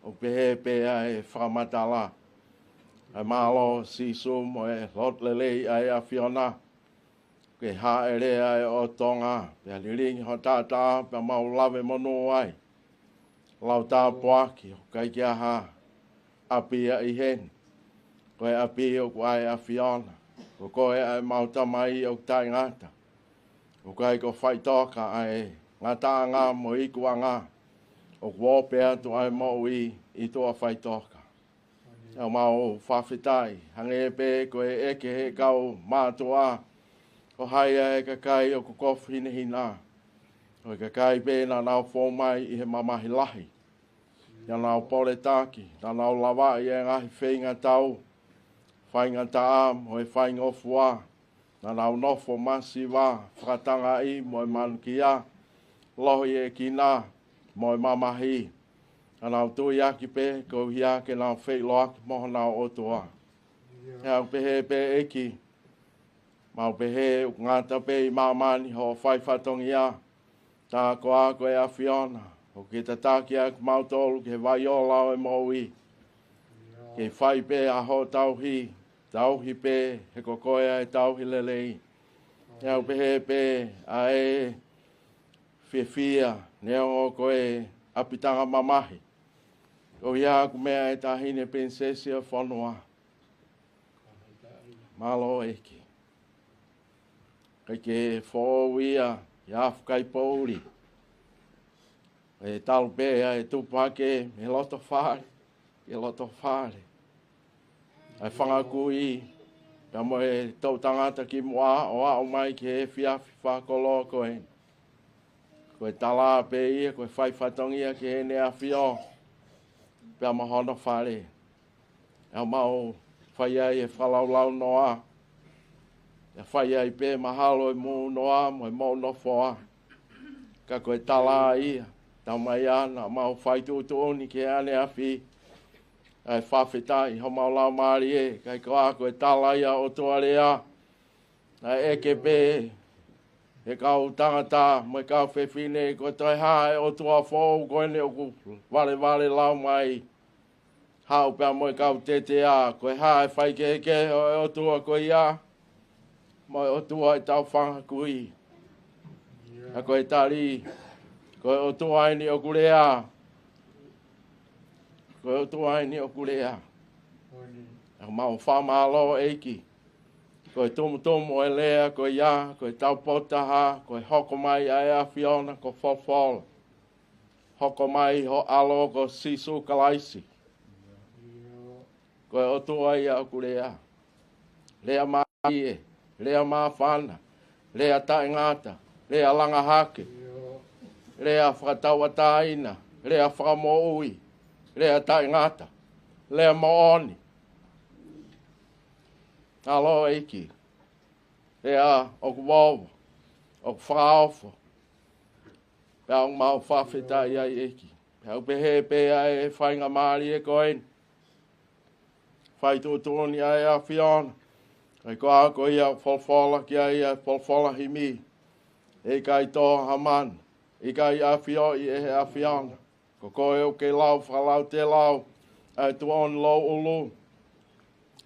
ʻoku pehē pē ʻa e fakamatala. ʻA e mālō ʻo Sīsū mo e lotu lelei ʻa e ʻAfiona. Ke hāʻele ʻa e ʻOtua, pea lilingi ho taʻataʻa, pea mau lave monū ai. Lau tāpuaki, ʻoku ʻikai ke ʻi ai ha ʻapi ia ʻi heni. Ko e ʻapi ʻoku ʻa e ʻAfiona. Ko koe ʻa e mau Tamai ʻoku taʻengata. ʻOku ʻikai ko faʻitoka ʻa e ngataʻanga mo e ikuʻanga. ʻOku ō pē atu ʻa e moʻui ʻi tuʻa faʻitoka. ʻOku mau fakafetaʻi, hangē pē ko e ʻeke he kau mātuʻa, ko hai ʻa e kakai ʻoku kofu hinehina. Ko e kakai pē naʻa nau fou mai ʻi he mamahi lahi. Naʻa nau poletaki, naʻa nau lavaʻi e ngaahi feingatau, faingataʻa mo e faingofua, naʻa nau nofo masiva, fakatangaʻi mo e manukia, lohiekina mo e mamahi. Naʻa nau tuiaki pē, koeʻuhi ke nau feʻiloaki mo honau ʻOtua. ʻOku pehē pē ʻEiki, mau pehē ʻoku ngata pē ʻi māmani hoʻo fai fatongia, tā koā ko e ʻAfiona, ʻoku ke tataki ʻa kimautolu ki he vai ola ʻo e moʻui. Ke fai pē ʻa hoʻo tauhi, tauhi pē, he ko koe ʻa e tauhi lelei. ʻOku pehē pē ʻa e fiefia, neongo ko e ʻapitanga mamahi. Ko ia ʻoku meʻa ʻa e Taʻahine Pilinisesi ʻo e fonua. Mālō ʻEiki. ʻIkai ke foʻou ia, ʻia Fukaipōʻuli. ʻE talu pē ʻa e tupu hake mei loto fale, ki loto fale. ʻA e fanga kui, pea mo e toʻu tangata kimuʻa ʻo aʻu mai ki he efiafi fakakoloa ko eni. Ko e tala pē ia, ko e fai fatongia ki heʻene ʻAfio, pea mo hono fale. ʻOku mau fai ai e fakalaulaunoa, ʻe fai ai pē mahalo e mou noa mo e mou nofoa. Ka ko e tala ia, tau mai ana, mau fai tuʻutuʻuni ki he ʻaneafi, ʻa e fakafetaʻi homau laumālie, kae ʻikai ko e tala ia ʻo e ʻOtua lea, ʻa e ʻeke pē ʻe he kau tangata mo e kau fefine, ko e toe hā e ʻOtua foʻou ko eni ʻoku valevale lau mai, haʻu pea mo e kau tetea, ko e hā e faikehekehe ʻo e ʻOtua ko ia, mo e ʻOtua ʻi he tau fanga kui. ʻA ko e tali, ko e ʻOtua eni ʻoku lea, ko e ʻOtua eni ʻoku lea. ʻOku mau fakamālō ʻEiki, ko e tumutumu ʻo e lea ko ia, ko e taupotu taha, ko e hoko mai ʻa e ʻAfiona, ko folofola. Hoko mai ho ʻAlo ko Sīsū Kalaisi. Ko e ʻOtua ia ʻoku lea. Lea mālie, lea māfana, lea taʻengata, lea langa hake, lea fakatauʻatāina, lea fakamoʻui, lea taʻengata, lea moʻoni. ʻAlo ʻEiki, lea ʻoku vava, ʻoku fakaofo, pea ʻoku mau fakafetaʻi ai ʻEiki. Pea ʻoku pehē pē ʻa e faingamālie ko eni, fai tuʻutuʻuni ʻa e ʻAfiona. ʻIkai ko ha ko ia folofola ki ai ʻa e folofola himi. ʻE ʻikai tō ha manu, ʻikai ʻafioʻi ʻe he ʻAfiona. Ko koe ʻoku ke lau fakalautelau ʻa e tuʻoni louʻulu.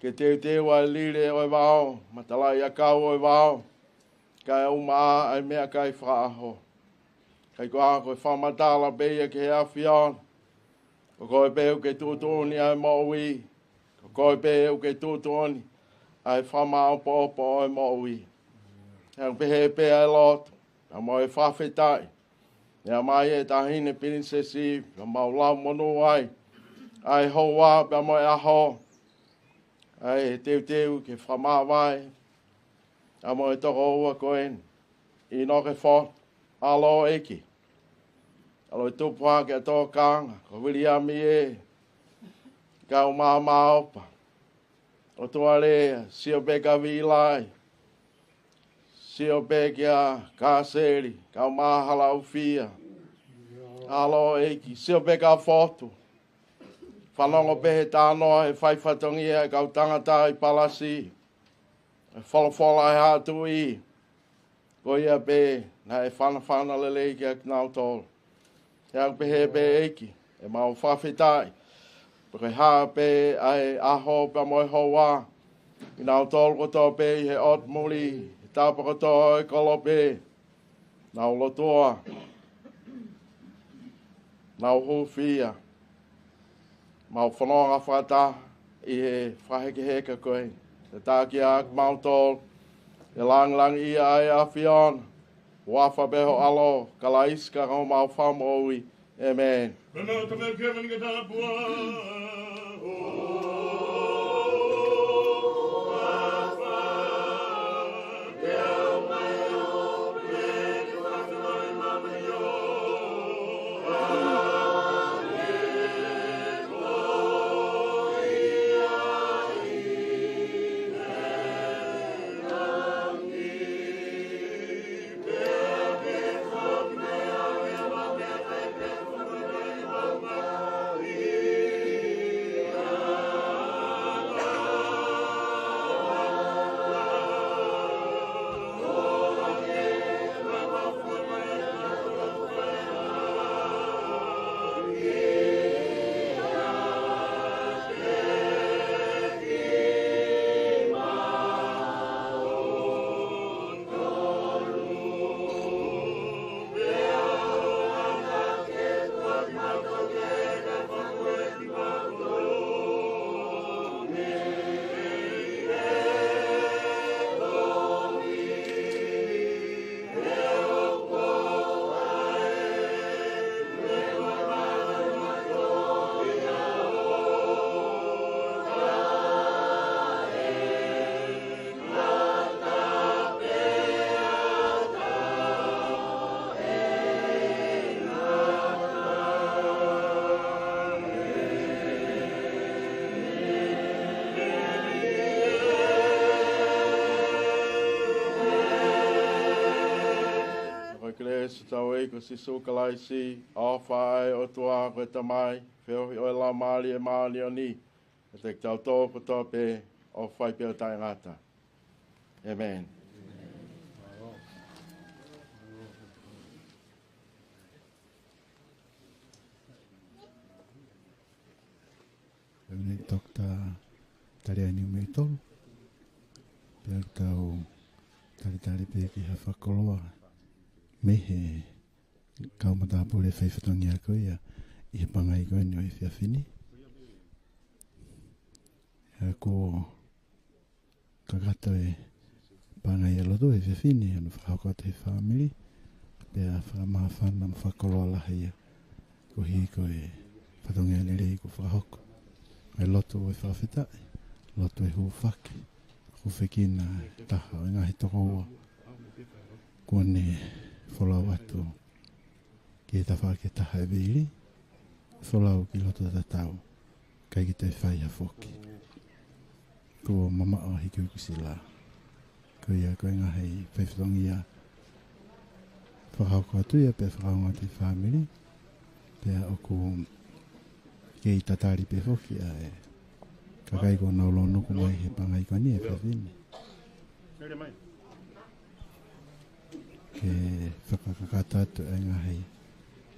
Ke teuteu ʻa e lile ʻo e vao, matalaʻiʻakau ʻo e vao, kae ʻumaʻā ʻa e meʻakai fakaʻaho. ʻIkai ko ha ko e fakamatala pē ia ki he ʻAfiona. Ko koe pē ʻoku ke tuʻutuʻuni ʻa e moʻui. Ko koe pē ʻoku ke tuʻutuʻuni ʻa e fakamāʻopoʻopo ʻo e moʻui. He ʻoku pehē pē ʻa e lotu, pea mo e fakafetaʻi. Meʻa mai e Taʻahine Pilinisesi, pea mau lau monū ai ʻa e houa pea mo e ʻaho, ʻa e teuteu ke fakamāvae, ʻa mo e tokoua ko eni, ʻInoke Fotu, ʻAlo ʻEiki. ʻAlo e tupu hake ʻa Tokanga, ko Viliami ē, kau Māmāopa. ʻOtua lea, sio pē kia Vilai, sio pē kia Kaseli, kau Māhalaufia. ʻAlo ʻEiki, sio pē kia Fotu. Fanongo pē he talanoa ʻe fai fatongia e kau tangata ʻi Palasi. ʻE folofola ʻe he Haʻa Tuʻi, ko ia pē naʻe fanafana lelei kia kinautolu. He ʻoku pehē pē ʻEiki, ʻe mau fakafetaʻi. Pea ko e hā pē ʻa e ʻaho pea mo e houa, kinautolu kotoa pē ʻi he ʻotu muli, he tapa kotoa ʻo e kolope, nau lotua, nau hūfia, mau fononga fakataha ʻi he fakahekeheka ko ē. Te tākia ʻaki mautolu ʻe langilangiʻia ʻa e ʻAfiona, huafa pē ho ʻAlo, Kalaisi ko homau Fakamoʻui. ʻĒmeni. ko Sīsū Kalaisi, ʻofa ʻa e ʻOtua ko e Tamai, feohi ʻo e Laumālie Māʻoniʻoni, ʻiate kitautolu kotoa pē, ʻo fai pē ʻo taʻengata. ʻĒmeni. ʻEmeni, Toketā Taliani Meitolo. Pea tau talitali pē ki ha fakakoloa mei he kau matāpule fai fatongia ko ia ʻi he pangai ko eni ʻo e efiafi ni. ʻA ia ko kakato e pangai ʻa e lotu he efiafi ni, ʻa hono fakahoko atu he fāmili, pea fakamāfana mo fakakoloa lahi ia, koeʻuhi ko e fatongia lelei kuo fakahoko. ʻA e lotu ʻo e fakafetaʻi, lotu ʻo e hūfaki, hūfekina e taha ʻo e ngaahi tokoua kuo ne folau atu ki he tafaʻaki ʻe taha ʻe veili, folau ki loto tatau, ʻikai ke toe fai ha foki. Kuo mamaʻo hiki ʻoku sila. Ko ia ko e ngaahi fai fatongia fakahoko atu ia pea fakaongo atu ʻi he fāmili, pea ʻoku kei tatali pē foki ʻa e kakai kuo nau lōnuku mai he pangai ko eni he efiafi ni. Ke fakakakato atu ʻa e ngaahi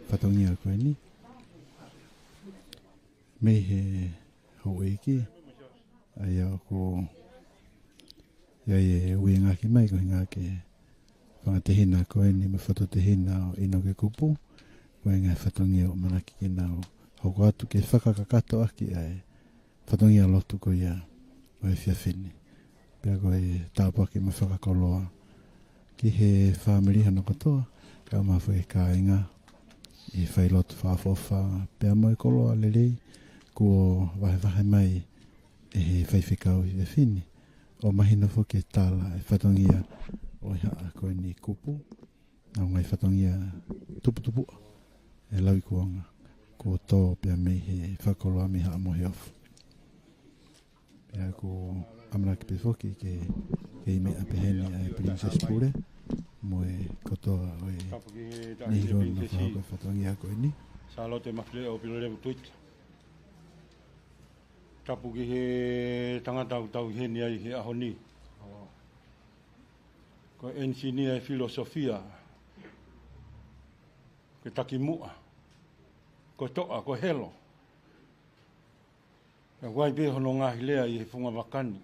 fatongia ko eni mei he houʻeiki, ʻa ia ʻoku ʻi ai e uiʻangaki mai ko e ngaahi fanga tehina ko eni mo e fototehina ʻo ʻInoke Kupu, ko e ngaahi fatongia ʻoku ʻamanaki ke nau hoko atu ke fakakakato ʻaki ʻa e fatongia lotu ko ia ʻo e efiafi ni. Pea ko e tāpuaki mo e fakakoloa ki he fāmili hono kotoa, kae ʻumaʻā foki e kāinga ʻi he fai lotu fakaʻofoʻofa, pea mo e koloa lelei kuo vahevahe mai ʻe he faifekau he efiafi ni. ʻO mahino foki e tala e fatongia ʻo e haʻa ko eni kupu, ʻa e ngaahi fatongia tuputupuʻa ʻe lauikuonga kuo tō pea mei he fakakoloa mei Haʻa Moheofo. Pea ʻoku ʻamanaki pē foki ke, ke ʻi meʻa pehē ni ʻa e Princess Pule mo e kotoa ʻo e niʻihi ko eni ʻoku fakahoko e fatongia ko eni. Sālote Mafileʻo Pilolevu Tuita. Tapu ki he tangata ʻoku tau ʻi heni ai he ʻaho ni. Ko e ʻenisinia e filosofia, ko e takimuʻa, ko e toʻa, ko e helo. Pea ʻoku ʻi ai pē hono ngaahi lea ʻi he funga vaka ni.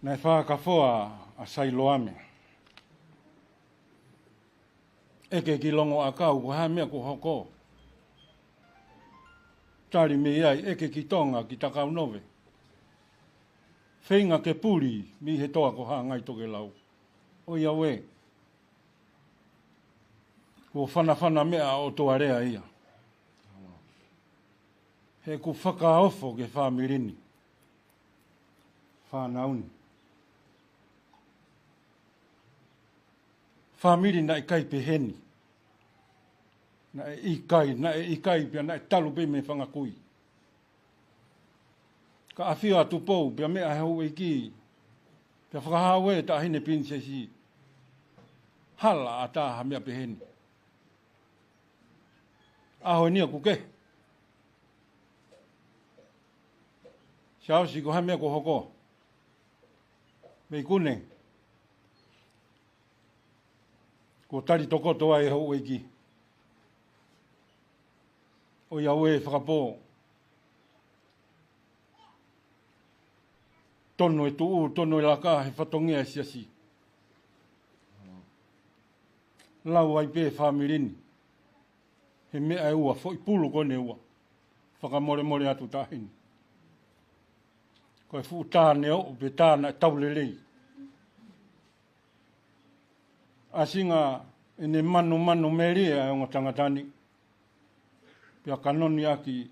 Naʻe fakafoa ʻa Sailoame. ʻEke ki Longoʻakau ko e hā e meʻa kuo hoko. Tali mei ai, ʻeke ki Tonga, ki Takaunove. Feinga ke puli mei he toa ko Hāngai Tokelau. ʻOiauē, kuo fanafana meʻa ʻa ʻOtua lea ia. He ʻoku fakaofo ki he fāmili ni. Fānau ni. Fāmili naʻe ʻikai pehē ni. Naʻe ʻikai, naʻe ʻikai pea naʻe talu pē mei he fanga kui. Ka ʻafio ʻa Tupou, pea meʻa he houʻeiki, pea fakahā ʻe he taʻahine pilinisesi, hala ʻatā ha meʻa pehē ni. ʻAho ni ʻoku kehe. Siaosi, ko e hā e meʻa kuo hoko? Mei Kune. Kuo tali tokoto ai e houʻeiki. ʻOiauē, fakapō. Tonu e tuʻu, tonu e laka he fatongia e siasi. Lau ai pē fāmili ni. He meʻa ʻe ua, foʻi pulu ko eni ʻe ua. Fakamolemole atu taʻahine. Ko e fuʻu tā ne ʻoʻo pe tā naʻe tau lelei. ʻAsinga ʻene manumanu melie ʻa e ongo tangata ni. Pea kanoni ʻaki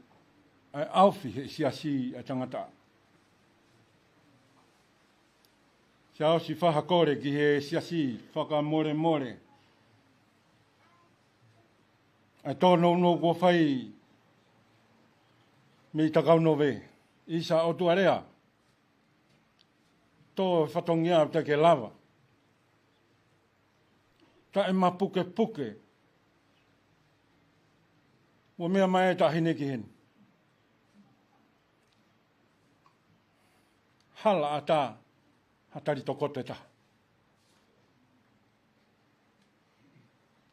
ʻa e ʻaofi he siasi ʻa e tangata. Siaosi, fakakole ki he siasi, fakamolemole. ʻA e tōnounou kuo fai mei Takaunove, ʻisa ʻOtua lea. Tō e fatongia ʻoku teʻeki ke lava. Taʻe mapukepuke. Ua meʻa mai e taʻahine ki heni. Hala ʻatā ha tali tokoto ʻe taha.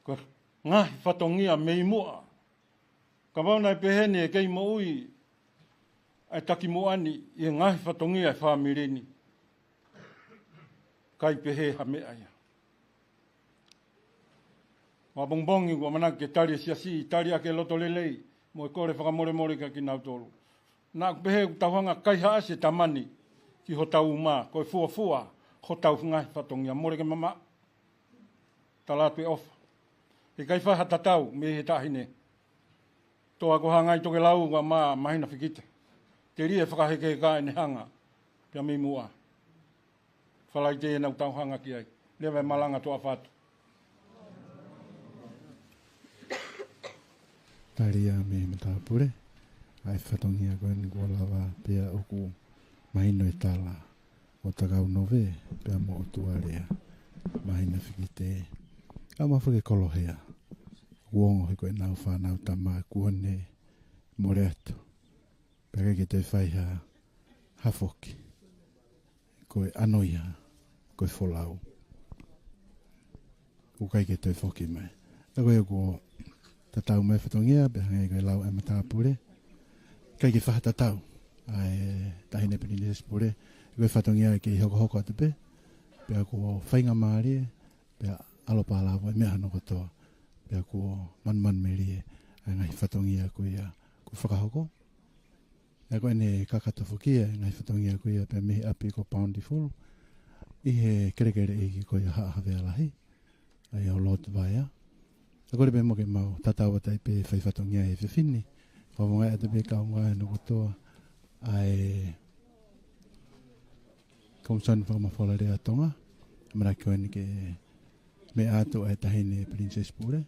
Ko e ngaahi fatongia mei muʻa. Kapau naʻe pehē ni ʻe kei moʻui ʻa e takimuʻa ni ʻi he ngaahi fatongia e fāmili ni. ʻIkai pehē ha meʻa ia. Ua pongipongi, ua manaki ke tali e siasi, tali ʻaki e loto lelei, mo e kole fakamolemole kia kinautolu. Naʻa ku pehē ʻoku tau hanga ʻo kaihaʻasi e tama ni ki hotau uma, ko e fuofua hotau ngaahi fatongia, mole ke mamaʻo. Tala atu e ʻofa. ʻIkai fai ha tatau mei he taʻahine. Toa ko e hanga ʻi tokelau ua mā, māhina Fikite. Telia e fakahekeheka ʻene hanga. Pea mei muʻa. Falaite ʻena ʻoku tau hanga ki ai. Leva e malanga toʻa fatu. Tali ia mei he matāpule. ʻA e fatongia ko eni kuo lava pea ʻoku mahino e tala ʻo Takaunove pea mo ʻOtualea. Māhina Fikite. ʻA mafake Kolohea. Kuo ongo he ko ʻenau fānau tama kuo ne mole atu. Pea ʻikai ke toe fai ha, ha foki. Ko e ʻano ia, ko e folau. ʻOku ʻikai ke toe foki mai. ʻA ko ia kuo tatau mai fatongia, pea hangē ko e lau e matāpule. ʻIkai ke fai ha tatau. ʻA e taʻahine Pilinisesi Pule. Ko e fatongia ke hokohoko atu pē. Pea kuo faingamālie, pea ʻalopalavo e meʻa hono kotoa. Pea kuo manumanumelie, ʻa e ngaahi fatongia ko ia, kuo fakahoko. ʻA ko ʻene kakato foki ia, ngaahi fatongia ko ia pea mei he ʻapi ko Bountiful. ʻI he kelekele ʻeiki ko ia Haʻa Havea Lahi. ʻA ia ʻo Lord Vaea. ʻA ko ʻene pē mo ke mau tatau atu ai pē fai fatongia he efiafi ni. Ko e ʻuhinga atu pē kaungā ʻa e no kotoa. ʻA e Komisoni Fakamafola Lea Tonga. Manako ko eni ke meʻa atu ʻa e taʻahine Pilinisesi Pule.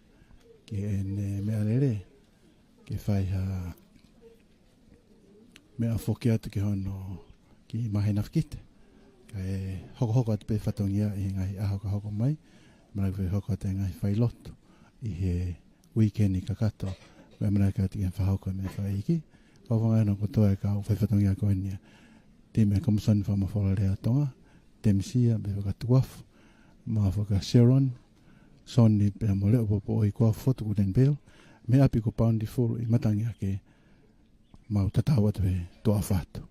Ki heʻene meʻalele. Ke fai ha meʻa foki atu ki hono ki māhina Fikite. Kae hokohoko atu pē fatongia ʻi he ngaahi ʻaho ka hoko mai. Manako pē hoko atu e ngaahi failotu. ʻI he uike ni kakato. Ko e manako atu ke fakahoko e meʻa fakaʻeiki. Ko e ʻuhinga hono kotoa e kau fai fatongia ko eni. Timi e Komisoni Fakamafola Lea Tonga. Temisia, pea fakatuafu. Mafaka Sharon. Soni pea mo Leʻo Popo ʻo i Kuafu Fotu Guten Bell. Mei he ʻapi ko Bountiful ʻi Matangiake. Mau tatau atu he toʻa fatu.